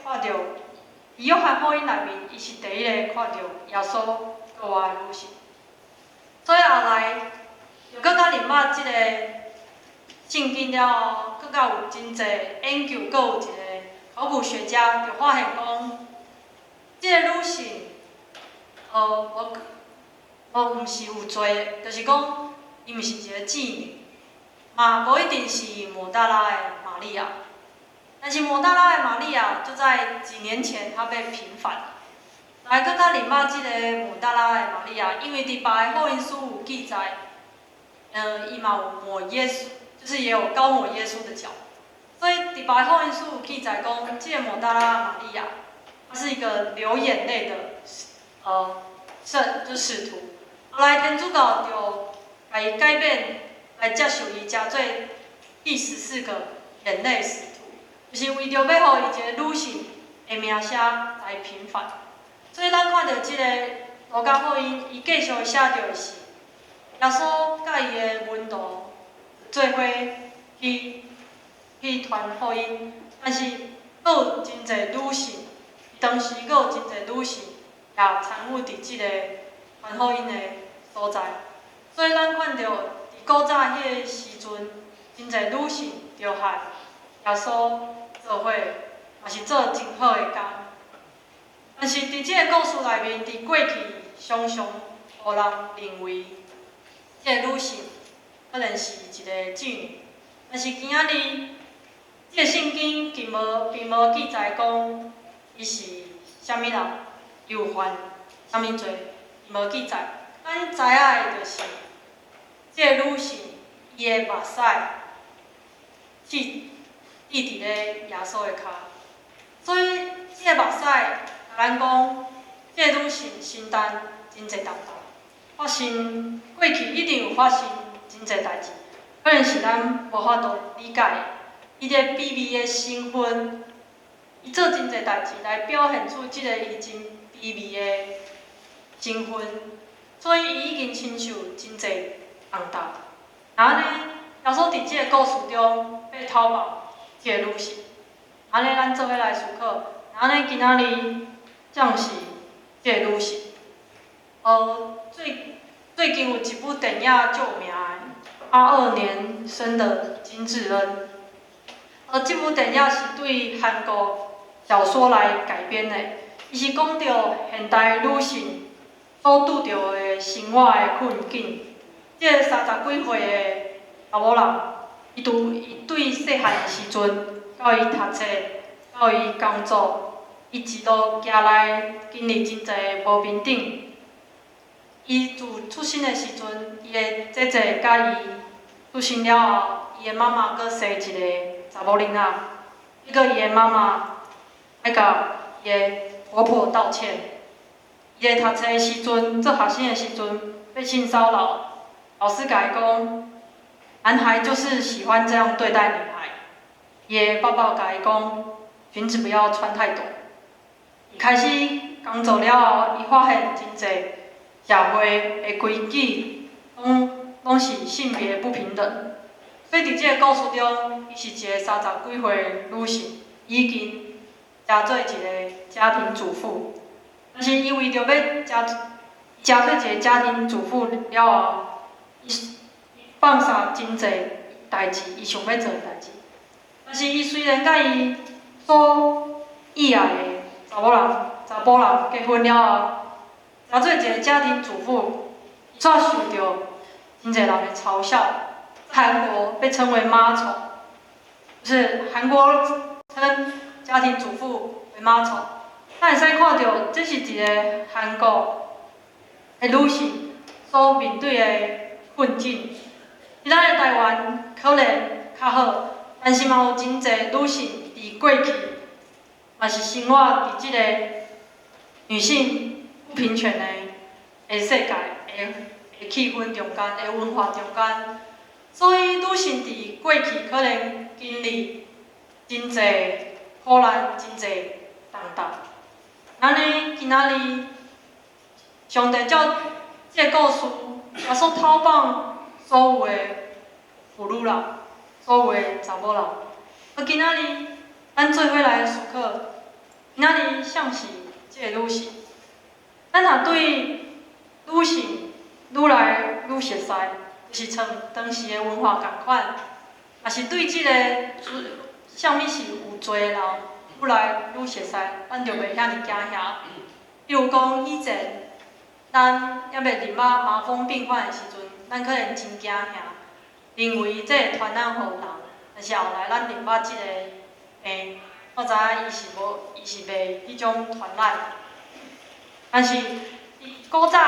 看著，佇約翰福音內面，伊是第一個看著耶穌復活的女性。所以後來又閣較入捌這個聖經了後，閣較有真濟研究，閣有一個考古學家就發現講，這个女性，無毋是有罪的，就是講，伊毋是一個妓女，嘛無一定是抹大拉的瑪利亞。但是抹大拉的瑪利亞就在幾年前，她被平反了。來，閣較入捌這个抹大拉的瑪利亞，因為佇別个福音書有記載，伊嘛有抹耶穌，就是也有膏抹耶穌的腳。所以佇別个福音書有記載講，這个抹大拉瑪利亞，她是一個流眼淚的，聖就是使徒。後來天主教就共伊改變，來接受伊，成做第14個眼淚使徒，就是為著欲予伊一個女性的名聲來平反。所以咱看著這个路加福音，伊繼續寫著的是耶穌佮伊的門徒做伙去傳福音，但是閣有真濟女性，當時閣有真濟女性也參與佇這个傳福音的所在。所以咱看著佇古早彼個時陣，真濟女性就和耶穌做伙，嘛是做真好的工。但是佇這个故事內面，佇過去常常予人認為這个女性可能是一個妓女，但是今仔日這个聖經並無記載講伊是啥物人，伊有犯啥物罪，伊無記載。咱知影的就是，這个女性伊的目屎是滴佇咧耶穌的跤，所以這个目屎共咱講，這个女性承擔真濟重擔，發生過去一定有發生真濟代誌，可能是咱無法度理解的。伊這个卑微的身份，伊做真濟代誌來表現出這个伊真卑微的身份，所以伊已經承受真濟重擔。然後呢，耶穌佇這个故事中欲討伐這个女性，按呢咱做伙來思考，按呢今仔日誰是這个女性？最近有一部電影足有名的，82年生的金智恩。這部電影是對韓國小說來改編的，伊是講著現代女性所拄著的生活的困境。這个30幾歲的查某人，伊對細漢的時陣，到伊讀冊，到伊工作，伊一路行來經歷真濟無平等。伊自出生的時陣，伊的姐姐佮伊出生了後，伊的媽媽閣生一个查某囡仔，結果伊的媽媽愛共伊的婆婆道歉。伊咧讀冊的時陣，做學生的時陣被性騷擾，老師共伊講，男孩就是喜歡這樣對待女孩。伊的爸爸共伊講，裙子不要穿太短。伊開始工作了後，伊發現真濟社會的規矩攏是性別不平等。所以佇這个故事中，伊是一個三十幾歲女性，已經成做一个家庭主婦。但是伊為著欲成做一个家庭主婦了後，伊放下真濟代誌，伊想欲做的代誌。但是伊雖然佮伊所意愛的查埔人結婚了後，成做一个家庭主婦，伊卻受著真濟人的嘲笑。韓國被稱為媽蟲，就是韓國稱家庭主婦為媽蟲。咱會使看著，這是一個韓國的女性所面對的困境。佇咱的台灣可能較好，但是嘛有真濟女性佇過去嘛是生活佇這個女性不平權的世界的氣氛中間，的文化中間。所以女性佇過去可能經歷真濟苦難，真濟動盪。按呢，今仔日上帝照這個故事，耶穌討放所有的婦女人，所有的查某人。啊，今仔日咱做伙來思考，今仔日誰是這个女性？咱若對女性愈來愈熟似，就是像當時的文化仝款，也是對這个啥物是有罪的人愈來愈熟似，咱就袂遐爾驚嚇。比如講，以前咱猶未認捌麻風病患的時陣，咱可能真驚嚇，認為這會傳染予人。但是後來咱認捌這个病，我知影伊是無，伊是袂彼種傳染。但是古早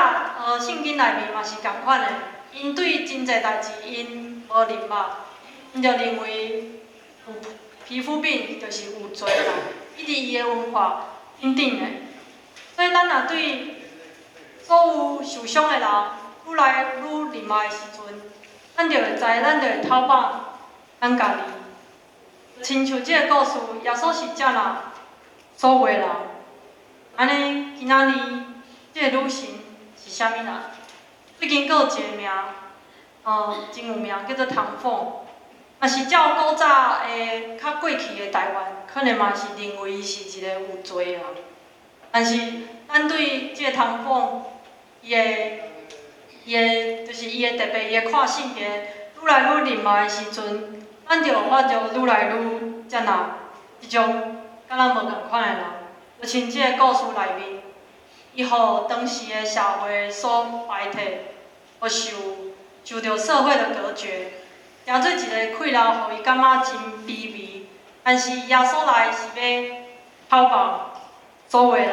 聖經內面嘛是仝款的，𪜶對真濟代誌𪜶無認捌，𪜶就認為有皮膚病就是有罪啦，伊佇伊的文化頂頂的。所以咱若對所有受傷的人愈來愈認捌的時陣，咱就會知，咱就會討放咱家己。親像這个故事，耶穌是接納所有的人。按呢，今仔日這个女神是啥物人？最近閣有一个名，真有名，叫做唐鳳。若是照古早的較過去的台灣，可能嘛是認為伊是一个有罪的人。但是咱對這个唐鳳，伊的就是伊的特別，伊的看性別愈來愈認捌的時陣，咱就有法度愈來愈接納這種佮咱無仝款的人。就像這个故事內面，伊予當時的社會所排斥，予受著社會的隔絕，成做一个氣流，予伊感覺真卑微。但是耶穌來是欲討放所有的人。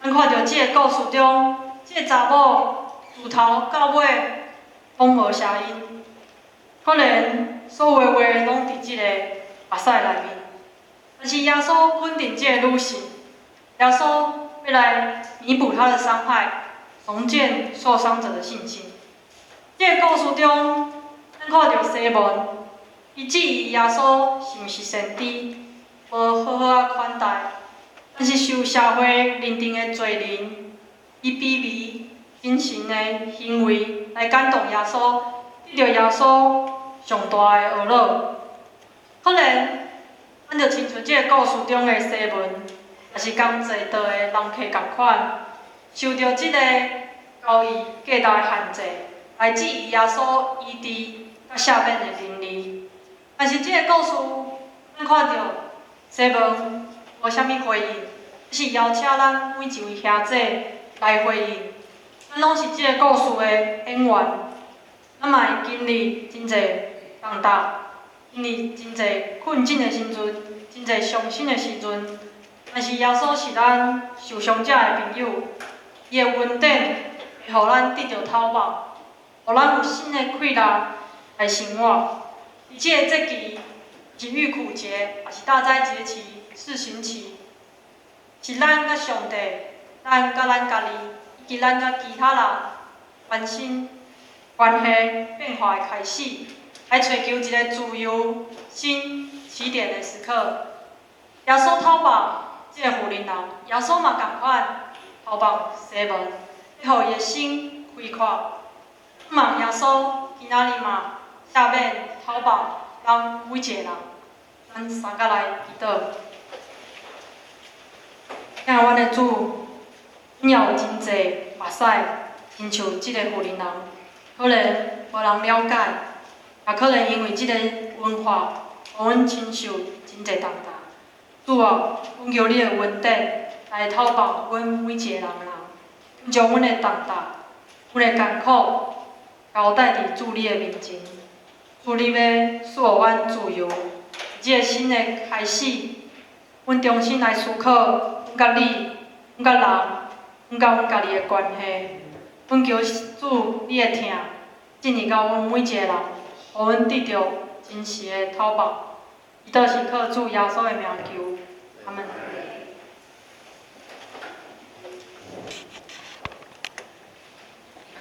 咱看著這个故事中，這个查某自頭到尾攏無聲音，可能所有的話攏佇這个目屎內面。但是耶穌肯定這个女性，耶穌欲來彌補她的傷害，重建受傷者的信心。這个故事中，咱看著西門，伊質疑耶穌是毋是先知，無好好仔款待，但是受社會認定的罪人，以卑微謹慎的行為來感動耶穌，得著耶穌上大的呵咾。可能咱就親像這个故事中的西門，也是仝坐桌的人客仝款，受著這个交易價值的限制，來質疑耶穌醫治佮赦免的能力。但是這个故事，咱看著西門無啥物回應，只是邀請咱每一位兄弟來回應。咱攏是這个故事的演員，咱嘛會經歷真濟動盪，經歷真濟困境的時陣，真濟傷心的時陣。但是耶穌是咱受傷者的朋友，伊的恩典會予咱得著透放，予咱有新的氣力來生活。佇這个節期是逾苦節，也是大齋節期、四旬期，是咱佮上帝、咱佮咱家己，以及咱佮其他人關心關係變化的開始，來揣求一个自由新起點的時刻。耶穌透放這个婦人人，耶穌嘛仝款透放西門，欲予伊的心開闊。望耶穌今仔日嘛赦免透放咱每一个人，咱三甲來祈禱。親愛阮的主，阮也有真濟目屎，親像這个婦人人，可能無人了解，也可能因為這個文化，予阮親受真濟重擔。主啊，阮求你的恩典來透放阮每一个人人，將阮的重擔、阮的艱苦交代佇主你的面前。主你欲賜予阮自由，這個新的開始，阮重新來思考阮佮你、阮佮人、阮佮阮家己的關係。阮求主你的疼進入到阮每一个人，予阮得著真實的透放。祈禱是靠主耶穌的名求，阿們。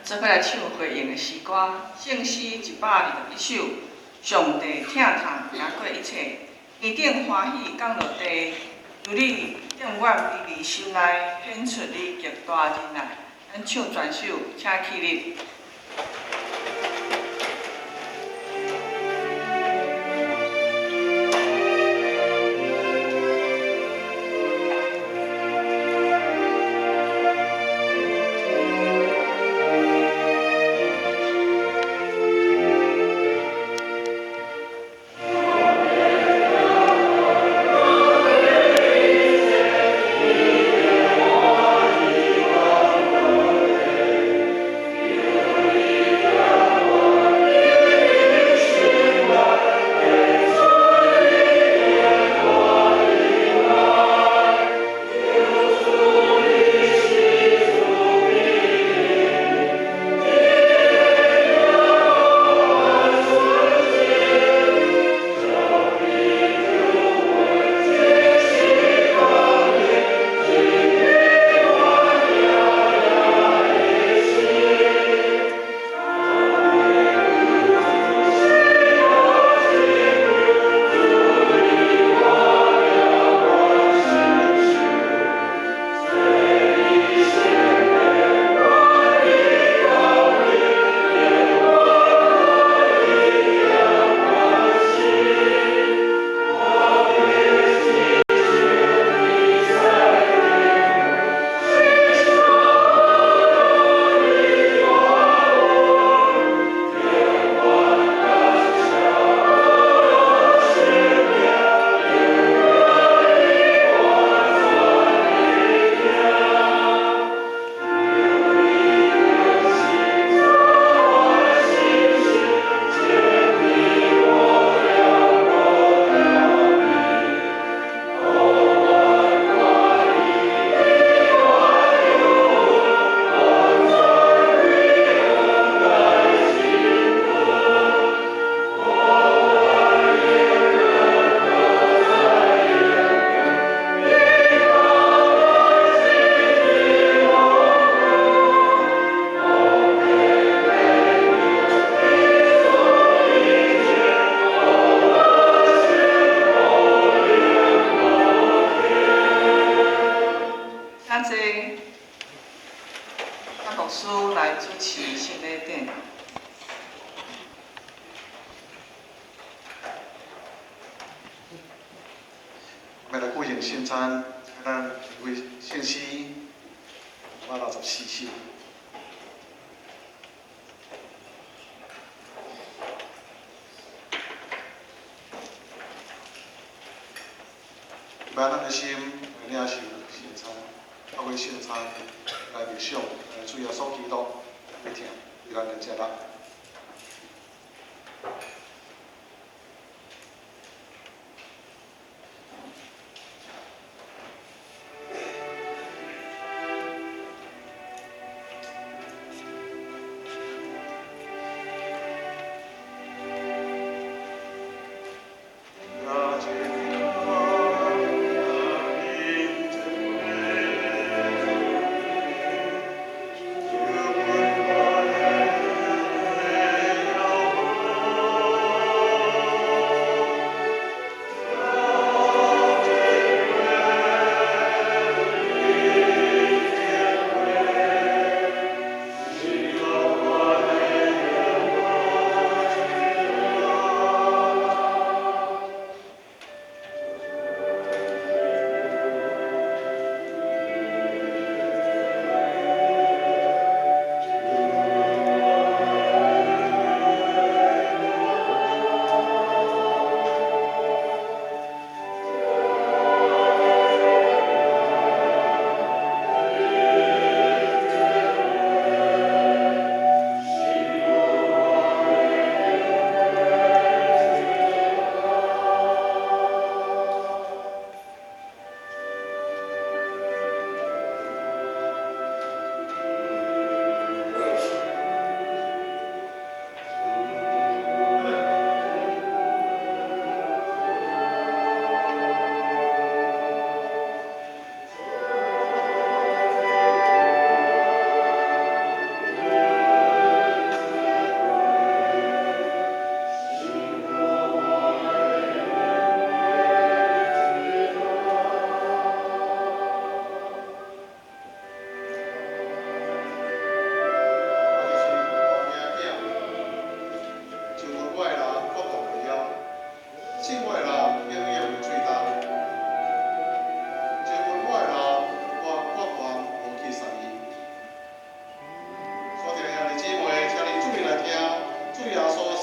做伙來唱回應的詩歌，聖詩121首，上帝疼痛贏過一切，天頂歡喜降落地，求你永遠卑微心內顯出你極大仁愛。咱唱全首，請起立。牧師來主持聖禮典。我們來舉行聖餐，咱為聖詩164首。把咱的心來領受聖餐，透過聖餐來默想，來主耶穌基督的疼，對咱的接納。Thank you.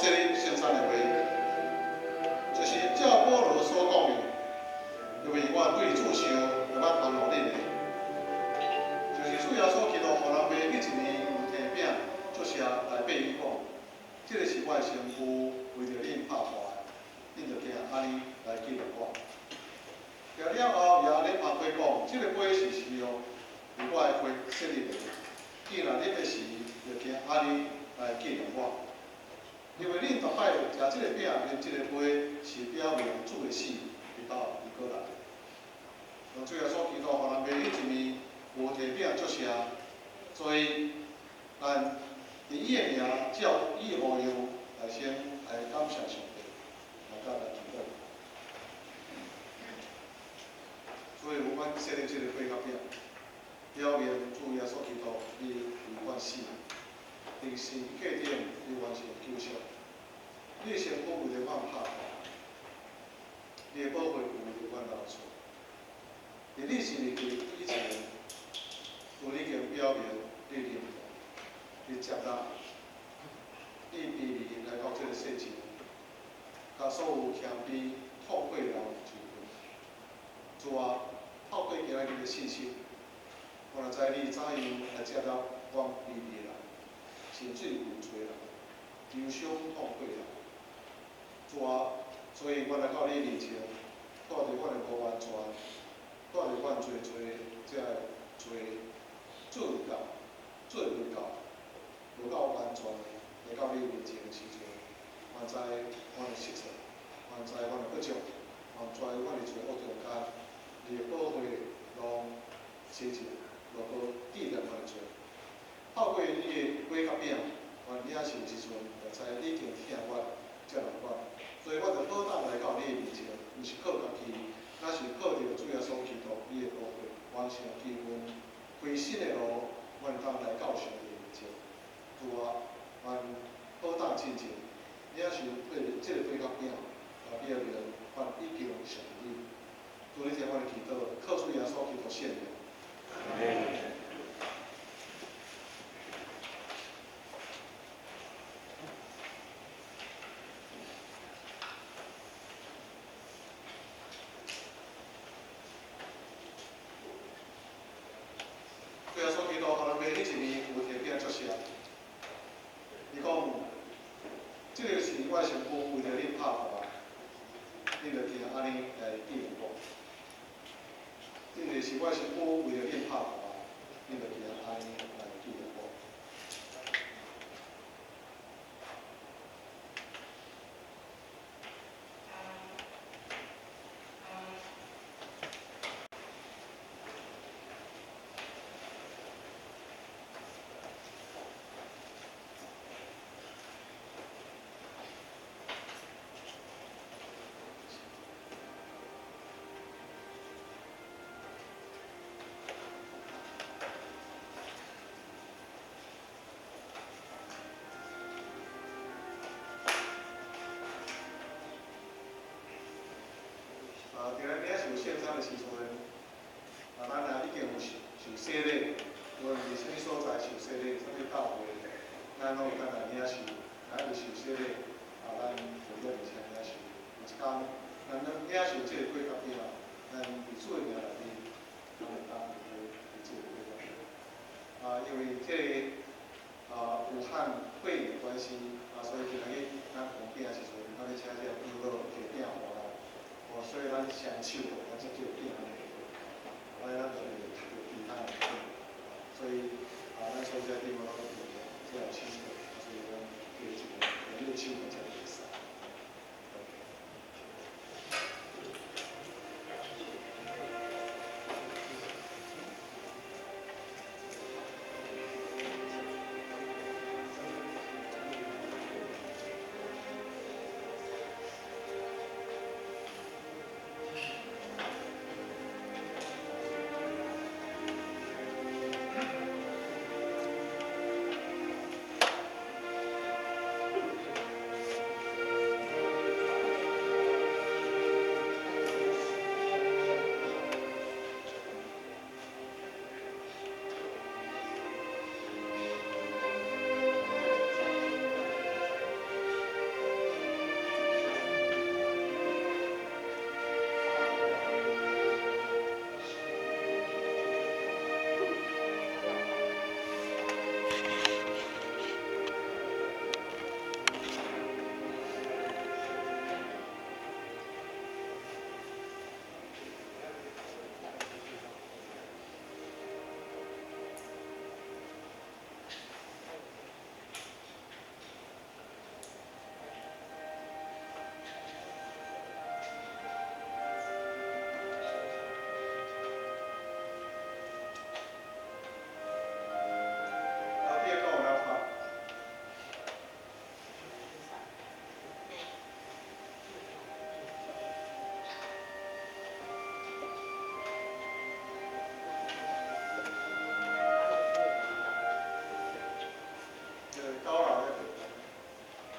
設立聖餐的話，就是照保羅所講的，因為我對主受會捌傳予恁的，就是主耶穌基督予人袂彼一暝有提餅祝謝來擘伊講，這个是我的身軀，為著恁拍破的，恁著行按呢來紀念我。食了後，也按呢捧杯講，這个杯是新約，為我的血設立的。既然啉的時，就行按呢來紀念我。因為恁逐擺食這个餅、啉這个杯，是表明主的死，直到伊閣來。當主耶穌基督予人袂彼一暝有提餅祝謝，所以咱佇伊的名，照伊的模樣來先來感謝上帝，來甲來祈禱。所以，阮設立這个杯佮餅，表明主耶穌基督伊為阮死，佇十字架頂伊完成救贖。你的身軀為著阮拍破，你的寶血為著阮流出。佇你生日以前，主已經表明你認同，你接納，你卑微來到這个世上，共所有謙卑痛悔的人聚會。主啊，透過今仔日的信息，我若知你怎樣來接納阮卑微的人，甚至有罪人、憂傷痛悔的人。主啊，所以我來到你面前，帶著阮的無完全，帶著阮濟濟這个罪做毋到、做袂到、無夠完全的來到你面前的時陣，我知阮的失錯，我知阮的不足，我知阮佇罪惡中間，你的寶血攏洗淨，無閣紀念阮的罪。透過你的杯佮餅，阮領受時陣，就知你已經疼阮、接納阮，所以我就好膽來到你的面前，毋是靠家己，乃是靠著主耶穌基督你的寶血，完成救恩，開新的路，阮會當來到上帝面前。主啊，阮好膽進前，領受這个杯佮餅，來表明阮已經屬於你。主，你聽阮的祈禱，靠主耶穌基督聖名。阿們。主耶穌基督予人袂彼一暝有提餅祝謝，伊講：這个是我的身軀，為著恁拍破的，恁著行按呢來紀念我。這个是我的身軀，為著恁拍破的，恁著行按呢來紀念我。啊，佇咱領受聖餐的時陣，啊，咱也已經有受洗禮，無論佇啥物所在受洗禮，啥物教會，咱攏會當來領受，咱有受洗禮，啊，咱就會當領受。有一工，咱領受這个杯佮餅，咱佇主的名內面，咱會當佇這个杯佮餅。啊，因為這个武漢肺炎的關係，啊，所以今仔日咱奉餅的時陣，咱咧請這個長老提餅回來。哦，所以咱雙手，咱才叫餅安呢，安呢咱就袂揬著其他的餅。所以啊，咱所在地方攏有這個手，所以咱叫一個用這個手才會使。高樓抑袂悬。這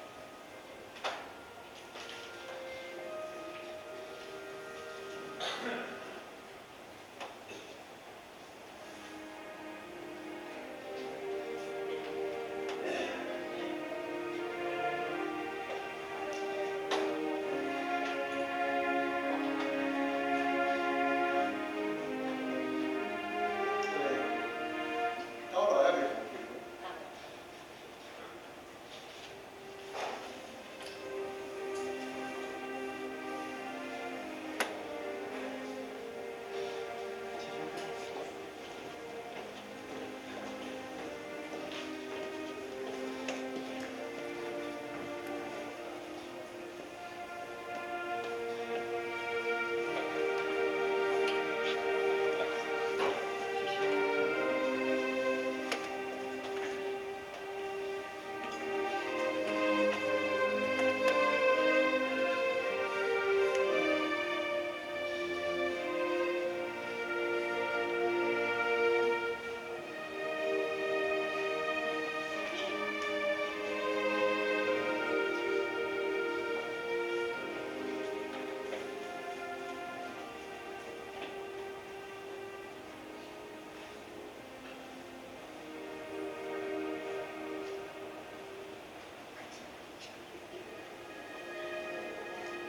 個高樓抑袂懸。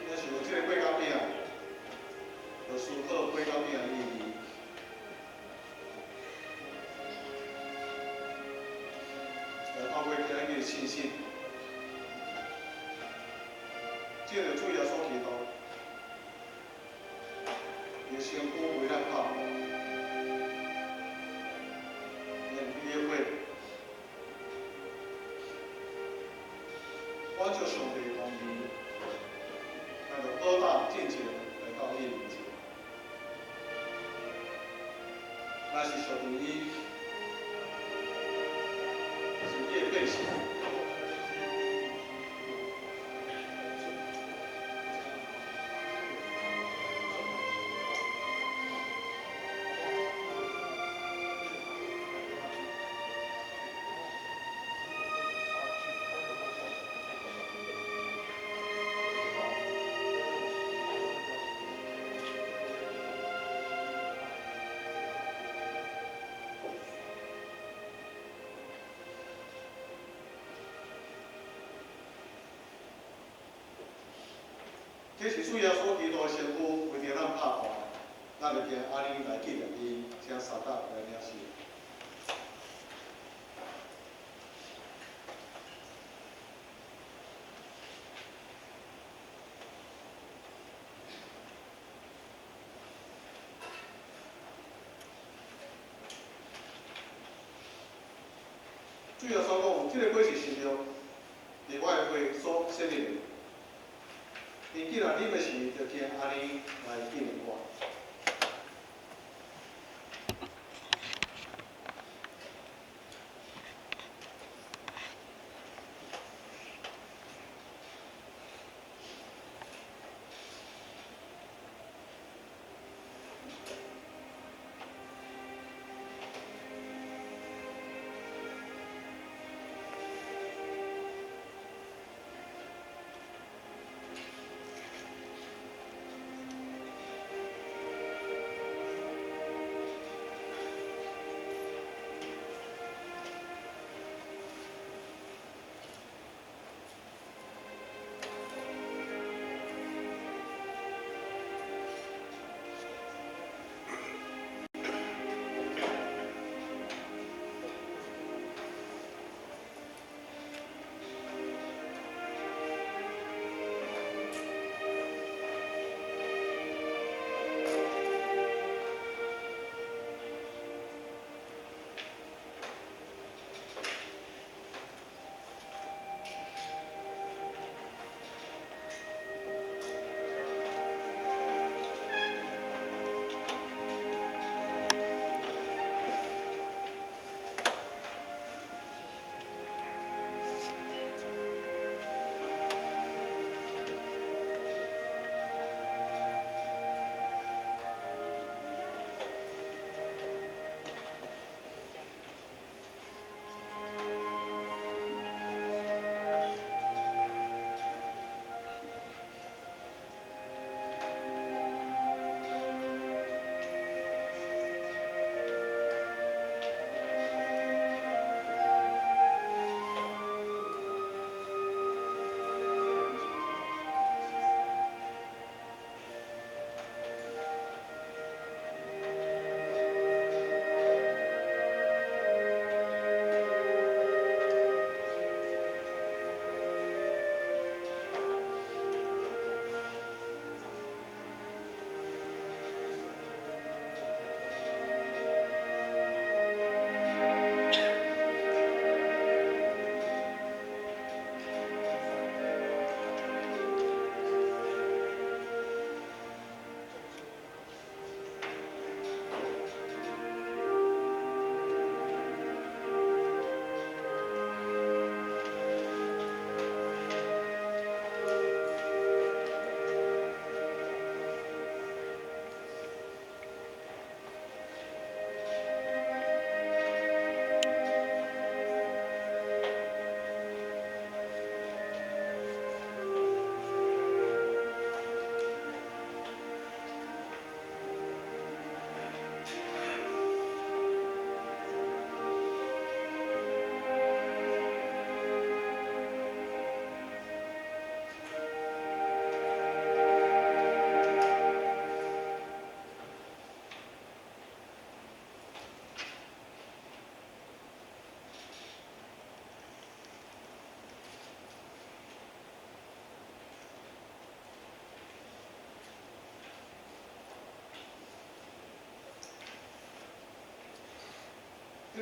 若是有這個過工餅，就思考過工餅的意義。來透過今日的信息，藉著主耶穌基督，伊的身軀為咱拍破，用伊的血，阮照上帝的公義，咱就斗膽進前來到伊面前。若是屬於伊，是伊的百姓。這是主耶穌基督的身軀為著咱拍破，咱就行按呢來紀念伊，請三搭來領聖。主耶穌講，這個果是神蹟，佇我的血所設立的。因既然啉的時，就行按呢來紀念我。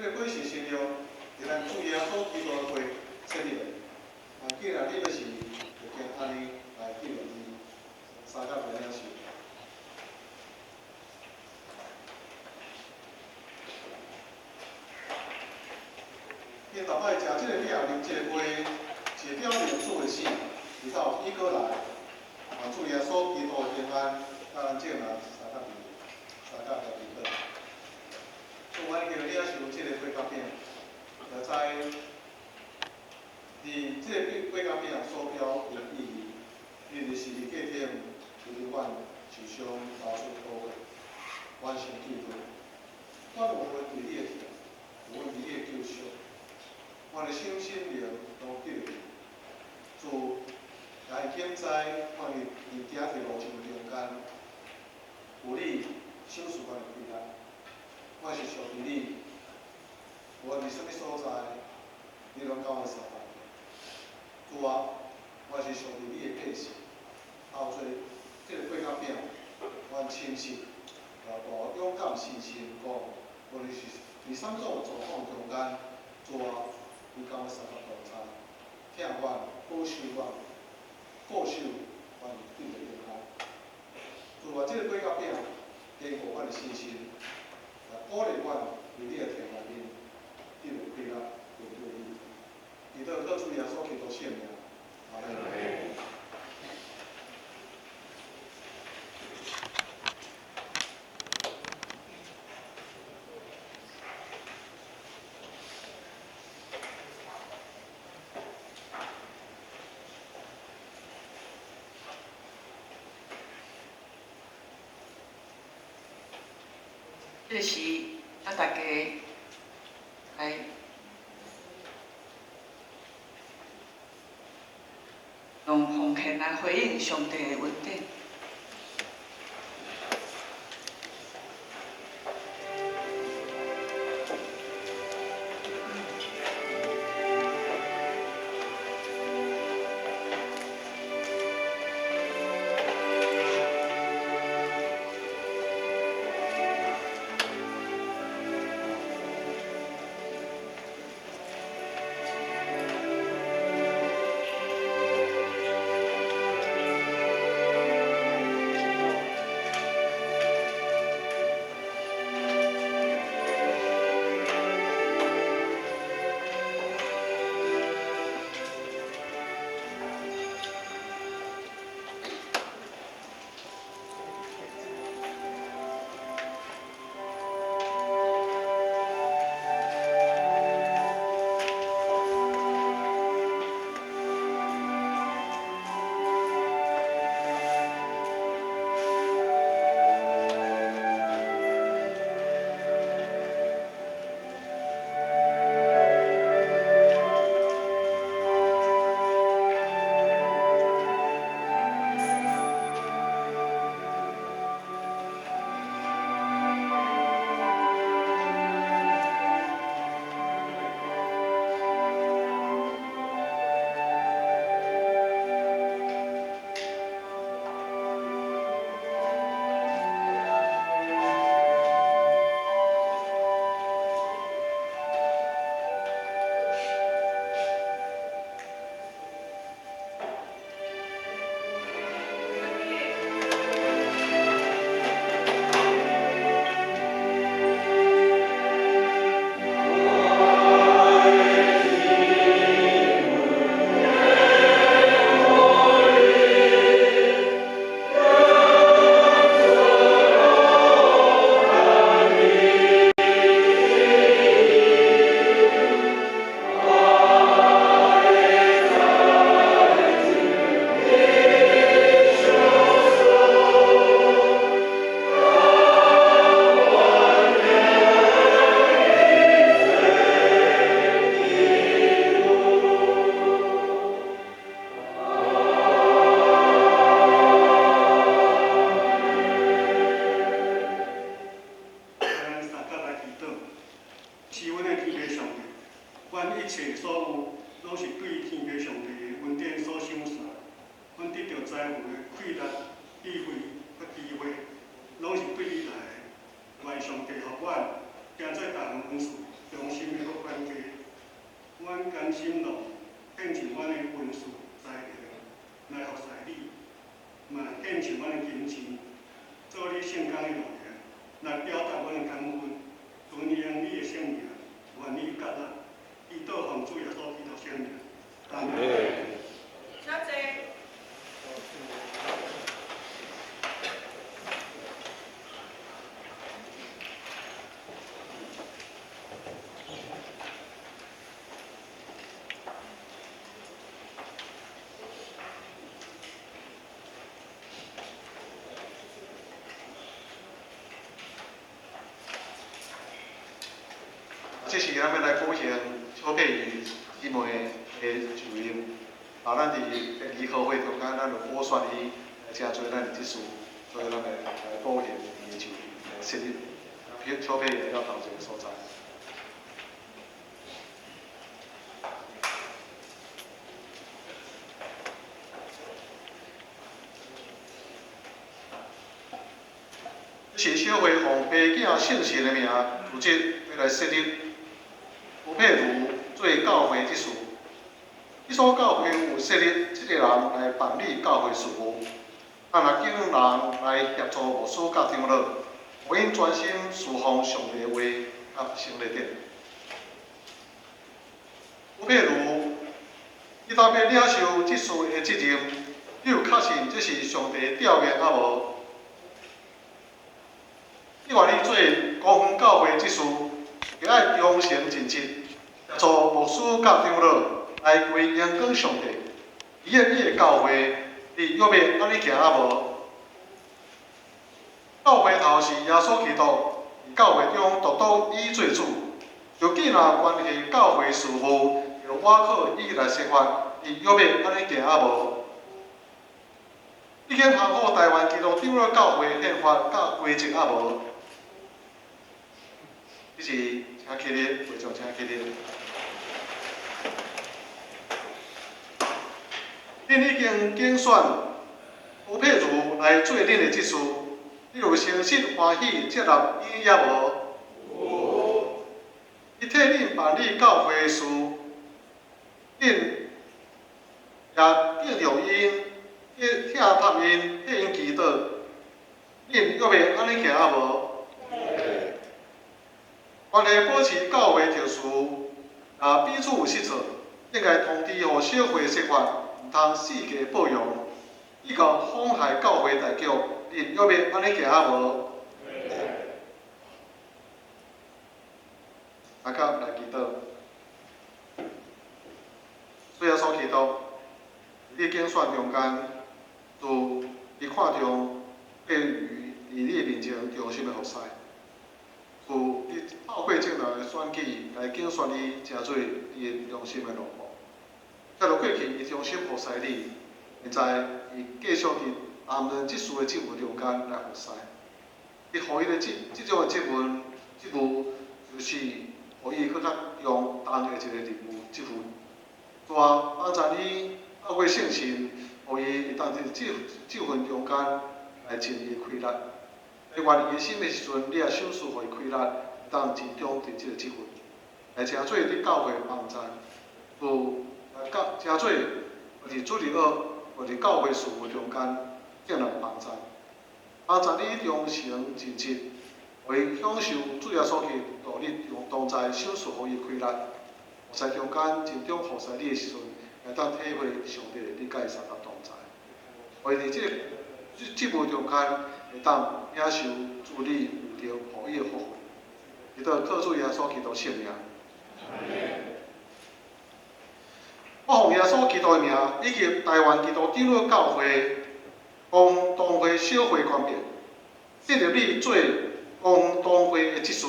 這個果是神蹟，佇咱主耶穌基督的血設立的。啊，既然你欲死，就經按呢來紀念伊，相佮來領受。𪜶逐擺食這個餅、啉這個杯，是表明主的死，直到伊閣來。願主耶穌基督的平安，佮咱眾人相佮相佮來祈禱。主，阮經領受這個火角餅，就知佇這個火角餅所表的意義，你佇十字架頂為阮受傷、流出寶血，完成救恩。阮有份佇你的疼，有份佇你的救贖，阮的身心靈攏得著。主，來顯知阮佇行佇路程中間，有你賞賜阮的快樂。阮是上帝你，無論佇啥物所在，你攏佮阮相伴。主啊，我是上帝你的百姓，透過這個火角餅，阮深信，也大勇敢信心講，無論是佇啥物種狀況中間，主啊，你佮阮相佮同在，疼阮、保守阮、固守阮得著平安。主啊，這個火角餅堅固阮的信心，也鼓勵阮佇你的疼內面得著快樂，面對你。祈禱靠主耶穌基督聖名，阿們。這個時，咱大家來用奉獻來回應上帝的恩典。阮行做逐项恩赐，忠心的好管家。阮甘心乐献上阮的恩赐才能来服侍你，嘛献上阮的金钱，做你圣工的路程，来表达阮的感恩，尊荣你的圣名，愿你接纳，祈祷奉主耶稣基督圣名。阿门。请坐。这是咱欲来举行小佩仪姊妹的就任。啊，咱伫联合会中间，咱就补选伊来成做咱的执事，所以咱来举行伊的就任设立。小佩仪来到头前所在。这是小会奉爸囝圣神的名，组织欲来设立吴佩如做教会执事。这所教会有设立七个人来办理教会事务，啊，若拣人来协助牧师佮长老，予𪜶专心侍奉上帝话佮圣礼典。吴佩如，你当欲领受执事的责任，你有确信这是上帝调命啊无？你愿意做高远教会执事，就爱忠诚尽职，协助牧师佮长老来归荣光上帝。伊的你的教会，你欲欲按呢行啊无？教会头是耶稣基督，伫教会中独独伊做主。就既若关系教会事务，就倚靠伊来生活，你欲欲按呢行啊无？已经行好台湾基督长老教会宪法佮规则啊无？这是请起立，会众请起立。恁已经拣选吴佩如来做恁的执事，你有诚实欢喜接纳伊抑无？有。伊替恁办理教会事，恁也敬重𪜶，去疼惜𪜶，替𪜶祈祷。恁欲欲按呢行啊无？关系保持教会特殊，若彼此有失措，应该通知予小会说法，毋通四界报扬，以及妨害教会大局。恁欲欲按呢行啊无？大家来祈祷。主耶稣基督，伫你拣选中间，主你看重对于伫你面前忠心的服侍。主，你透过众人的选举来拣选伊，成做伊的忠心的奴仆。接落过去，伊忠心服侍你，现在伊继续伫担任执事的职务中间来服侍。你予伊的这种的职务，职务就是予伊阁较重担的一个任务职分。主啊，帮助你透过圣神，予伊会当伫这份中间来尽伊的气力。在愿意的心的时阵，你也赏赐予伊气力，会当尽忠伫这个职分，来成做伫教会帮助，有来教成做伫主日学或伫教会事务中间众人帮助，帮助你忠诚尽职，予伊享受主耶稣基督你同在赏赐予伊气力，服侍中间尽忠服侍你的时阵，会当体会上帝你佮伊相共同在，予伊伫这个职务中间会当领受主你有着予伊的福分，祈祷靠主耶稣基督圣名。我奉耶稣基督的名，以及台湾基督长老教会公同会小会权柄，设立你做公同会的执事，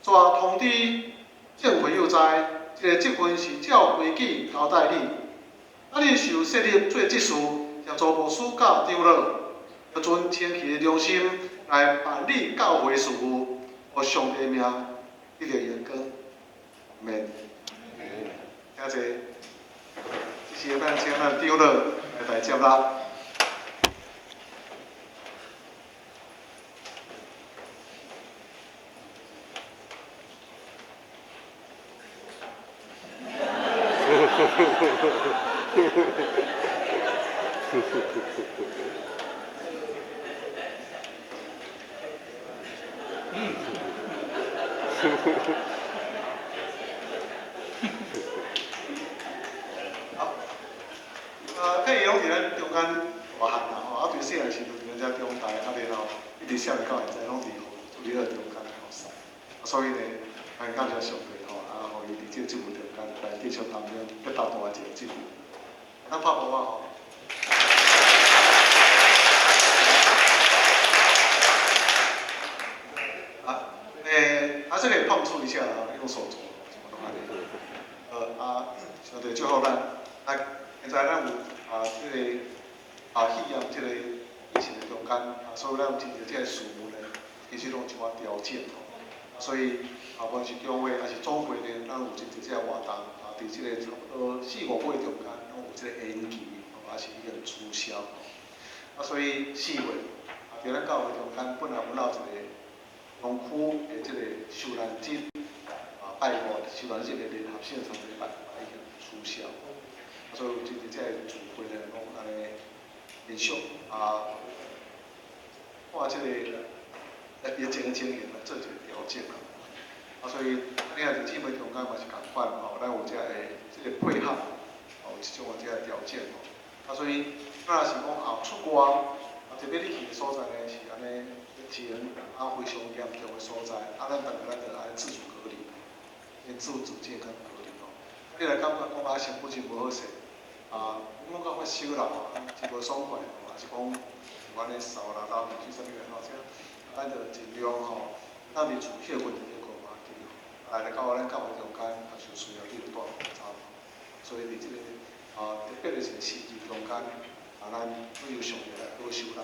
煞通知众会友知，这个职分是照规矩交代你。啊，你受设立做执事，协助牧师佮长老，要存清气的良心来办理教会事务，予上帝的名得到荣光。阿们。请坐。这是咱请咱长老来接纳。好，啊，佩仪攏佇咱中間大漢啦吼，啊，對細漢時陣佇咱遮中大，啊，然後一直少年到現在攏佇處理個中間服侍，啊，所以呢，咱感謝上帝吼，啊，予伊佇這個職務中間來繼續擔任比較大一個職務。咱拍鼓啊吼。啊，還是可以碰觸一下啊，用手肘，什麼都可以。啊，上帝祝福咱，啊，現在咱有啊，這個啊，肺炎這個疫情的中間，啊，所以咱有真濟這個事務呢，其實攏有一寡調整吼。所以啊，無論是教會還是總會呢，咱有真濟這個活動啊，佇這個差不多四五個月中間，攏有這個延期，還是已經取消。啊，所以4月啊，佇咱教會中間本來阮有一個農區的這個受難節啊，拜五受難節的聯合聖餐禮拜已經取消。啊，所以有真濟這個聚會呢，攏按呢連續啊，看這個疫情的情形來做一個調整啊。啊，所以你兄弟姊妹中間嘛是仝款吼，咱有這個這個配合，有這種的這個調整吼。啊，所以咱若是講啊出外，啊特別你去的所在呢是按呢疫情啊非常嚴重的所在，啊咱逐个咱就愛自主隔離，先自主健康隔離吼。你若感覺講啊身軀真無好勢，啊，阮感覺發燒啦吼，真無爽快，還是講有按呢嗽啦、流鼻水啥物的吼，這咱就盡量吼，咱佇厝歇睏就歇睏嘛，對。啊，來到咱教會中間，也是需要你著戴口罩。所以佇這個啊特別的一個時期中間，啊，咱唯有上帝來保守咱。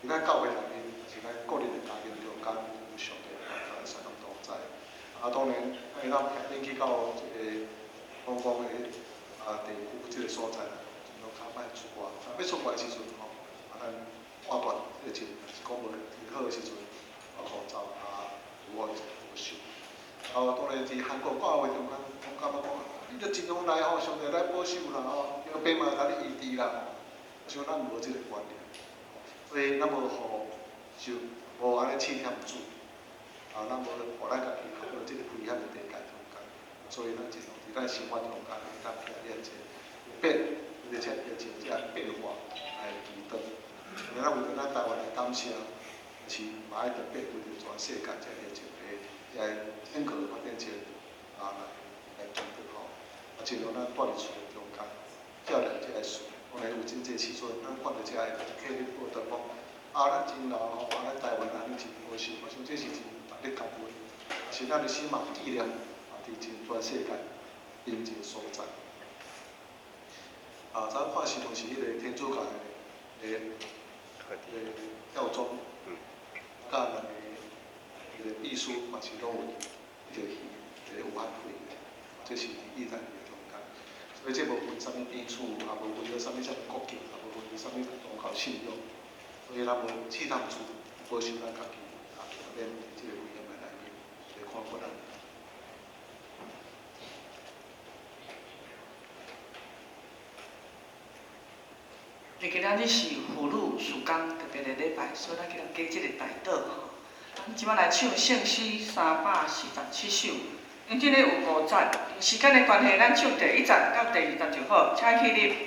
佇咱教會內面，是咱個人的家庭中間，有上帝來咱相當同在。啊，當然，咱會當免去到這個公共的啊地區這個所在，盡量較莫出外。啊，欲出外的時陣吼，啊，咱判斷這個情是講無真好的時陣，戴口罩啊，自我保守。啊，當然，佇韓國教會中間，攏感覺講，你著盡量來吼，上帝來保守啦吼，叫爸媽共你醫治啦。像咱無這個觀念，所以咱無予就無按呢試探主，啊，咱無予咱家己陷入這個危險的地界中間，所以咱盡量佇咱生活中間會當避免這變，而且疫情這變化來祈禱。因為咱為著咱台灣來感謝，是嘛愛特別為著全世界這疫情的這整個發展前啊來祈禱吼，啊，盡量咱蹛佇厝的中間，照料這個事。當然有真濟時陣，咱看著這个客日報道講，啊，咱真老吼，啊，咱台灣按呢真保守，我想這是真值得感恩，是咱的死亡紀念，啊，佇真全世界真濟所在。啊，咱看新聞是彼個天主教的教宗，佮兩个伊個秘書嘛是攏有得去佇武漢肺炎，這是佇意大利的中間。所以這無分啥物地處，也無分做啥物啥物國境，也無分做啥物宗教信仰。所以咱無試探主保守咱家己，啊，免佇這個危險的內面來看過咱。今仔日是婦女事工特別的禮拜，所以咱今日加這個代禱吼。咱這擺來唱聖詩347首，因這个有五節，因時間的關係，咱唱第一節到第二節就好，請起立。 Amen.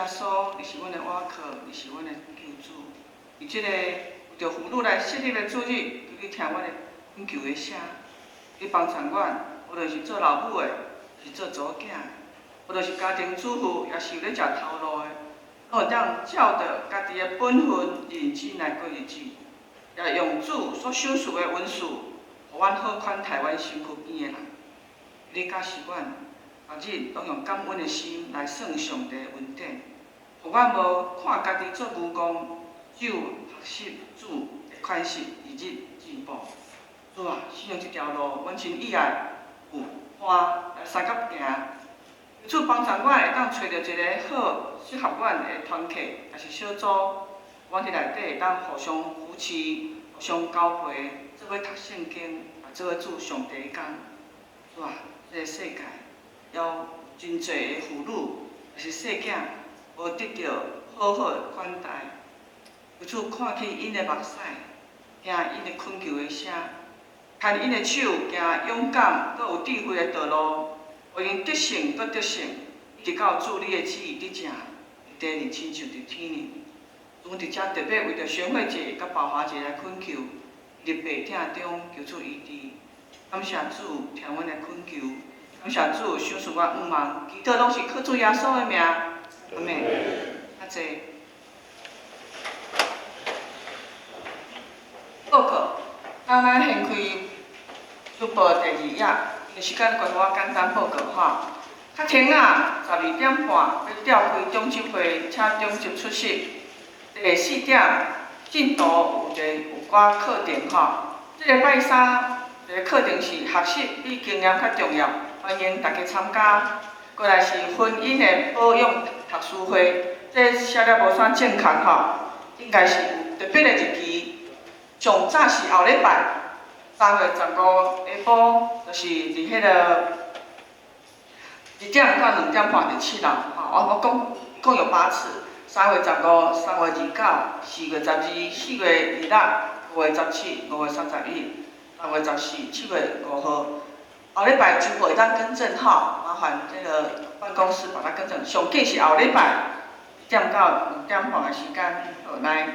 耶稣，你是阮的倚靠，你是阮的救主。伫这个为著妇女来设立的主日，求你听阮的恳求的声，你帮助阮，无论是做老母的，是做查某囝的，无论是家庭主妇，抑是有咧食头路的，拢会当照著家己的本分，认真来过日子，也用主所赏赐的恩赐，予阮好款待阮身躯边的人。你教示阮，逐日拢用感恩的心来算上帝的恩典，予阮无看家己做牛戆，只有学习主的款式，日日进步。主啊，信仰这条路，阮真意爱有伴来相佮行。主帮助阮会当揣著一个好适合阮的团契，抑是小组，阮伫内底会当互相扶持、互相交陪，做伙读圣经，也做伙做上帝的工。主啊，这个世界犹真济的妇女，抑是细囝，无得著好好的款待。求主看去𪜶的目屎，听𪜶的恳求的声，牵𪜶的手，行勇敢阁有智慧的道路，予𪜶得胜阁得胜，一直到主你的旨意伫正，伫地里亲像伫天呢。阮伫遮特别为著宣慧姐佮宝华姐来恳求，伫病痛中求主医治。感谢主听阮的恳求，感谢主赏赐阮愿望，祈祷拢是靠主耶稣的名，阿们。较济。报告，当咱掀开书报第二页，因为时间关系，我简单报告吼。较天仔12点半欲召开长执会，请长执出席。第四点，信徒有一个有寡课程吼。这个拜三，这个课程是学习比经验较重要，欢迎大家参加。过来是婚姻的保养读书会，这写了无啥正确吼，应该是有特别的日期。上早是后礼拜3月15下晡，就是伫彼个1点到2点半伫7楼，吼，我讲一共有8次，3月15、3月29、4月12、4月26、5月17、5月31、6月14、7月5号。后礼拜周报会当更正吼，麻烦这个办公室把它更正。上紧是后礼拜1点到2点半的时间，好来。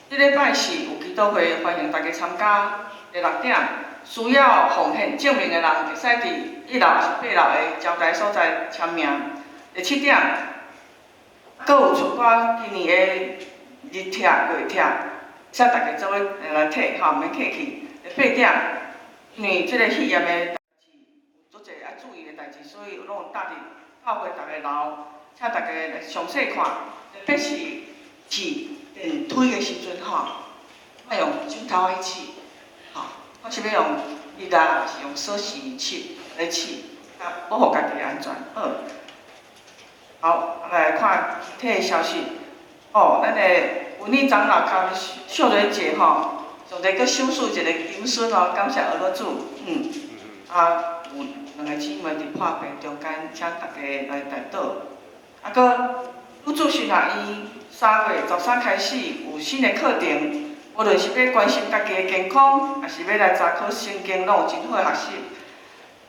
这礼拜四有祈祷会，欢迎大家参加。第6点，需要奉献证明的人，会使伫1楼抑是8楼的招待所在签名。第7点，阁有出寡今年的日帖、月帖，请大家做伙来摕吼，免客气。第8点，因为这个肺炎的代志，有足济爱注意的代志，所以拢有搭伫教会逐个楼，请大家来详细看，特别是试电梯的时阵吼，莫用枕头去试，吼，我是欲用力啊，抑是用锁匙试来试，啊，保护家己的安全。好，好，来看其他的消息。哦，咱的文理长老甲秀蕊姐吼，上帝阁赏赐一个金孙哦，感谢阿罗主。啊，有两个姊妹伫破病中间，请大家来代祷。啊，阁女子神学院3月13开始有新的课程，无论是欲关心家己的健康，抑是欲来查考圣经，拢有真好的学习。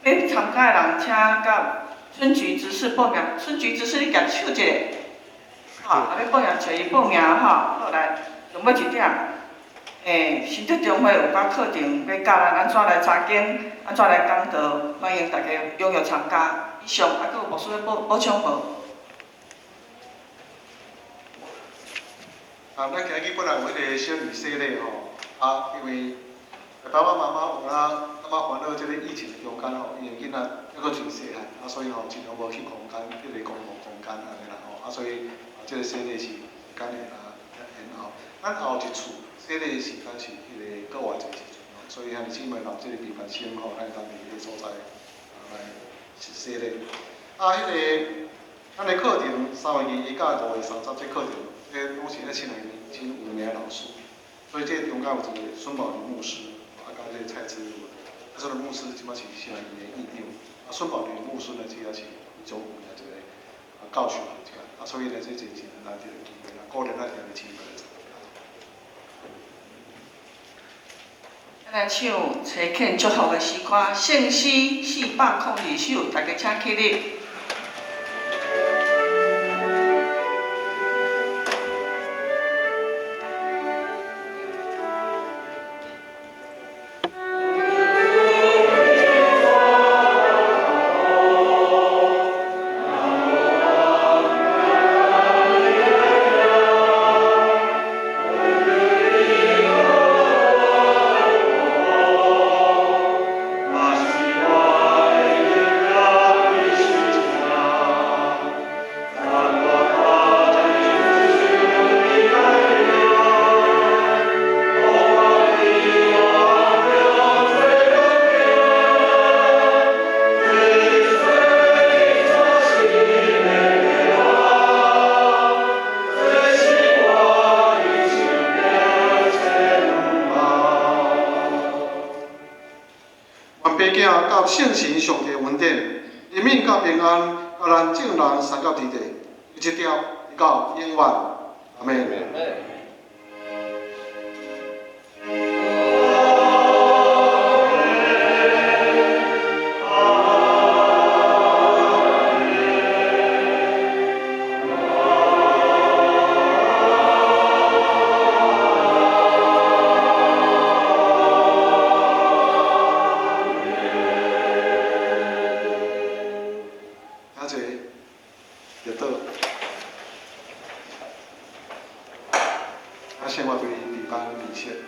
欲参加的人，请佮春菊执事报名。春菊执事，你举手一下，吼，若欲报名，找伊报名吼。好来，上尾一点，新德中会有寡课程欲教咱按怎来查经，按怎来讲道，欢迎大家踊跃参加。以上，啊，阁有牧师欲补充无？啊，咱今日本来有彼个小仪洗礼吼，啊，因为爸爸妈妈有啦，感觉烦恼这个疫情的中间吼，𪜶的囡仔犹阁真细汉，啊，所以吼尽量无去空间，彼个公共空间按呢啦吼，啊，所以这个洗礼是简单啊，然后咱后一次洗礼的时间是彼个阁偌济时阵吼，所以兄弟姊妹若这个平凡生吼，咱会当伫彼个所在来洗礼。啊，彼个咱的课程3月21到5月30这课程。这拢是咧神学院真有名的老师，所以这中间有一个孙宝林牧师，啊，佮这个蔡志儒，啊，这个牧师这摆是神学院的院长，啊，孙宝林牧师呢，这也是非常有名一个啊教授学者，啊，所以呢，这真是难得的机会啦，鼓励咱兄弟姊妹来参加。咱来唱崔健祝福的诗歌，圣诗402首，大家请起立。納聖神上帝恩典，憐憫佮平安，佮咱眾人相佮佇咧，一直到永遠。阿們。阿姐，入倒。啊，生活對禮班儀式。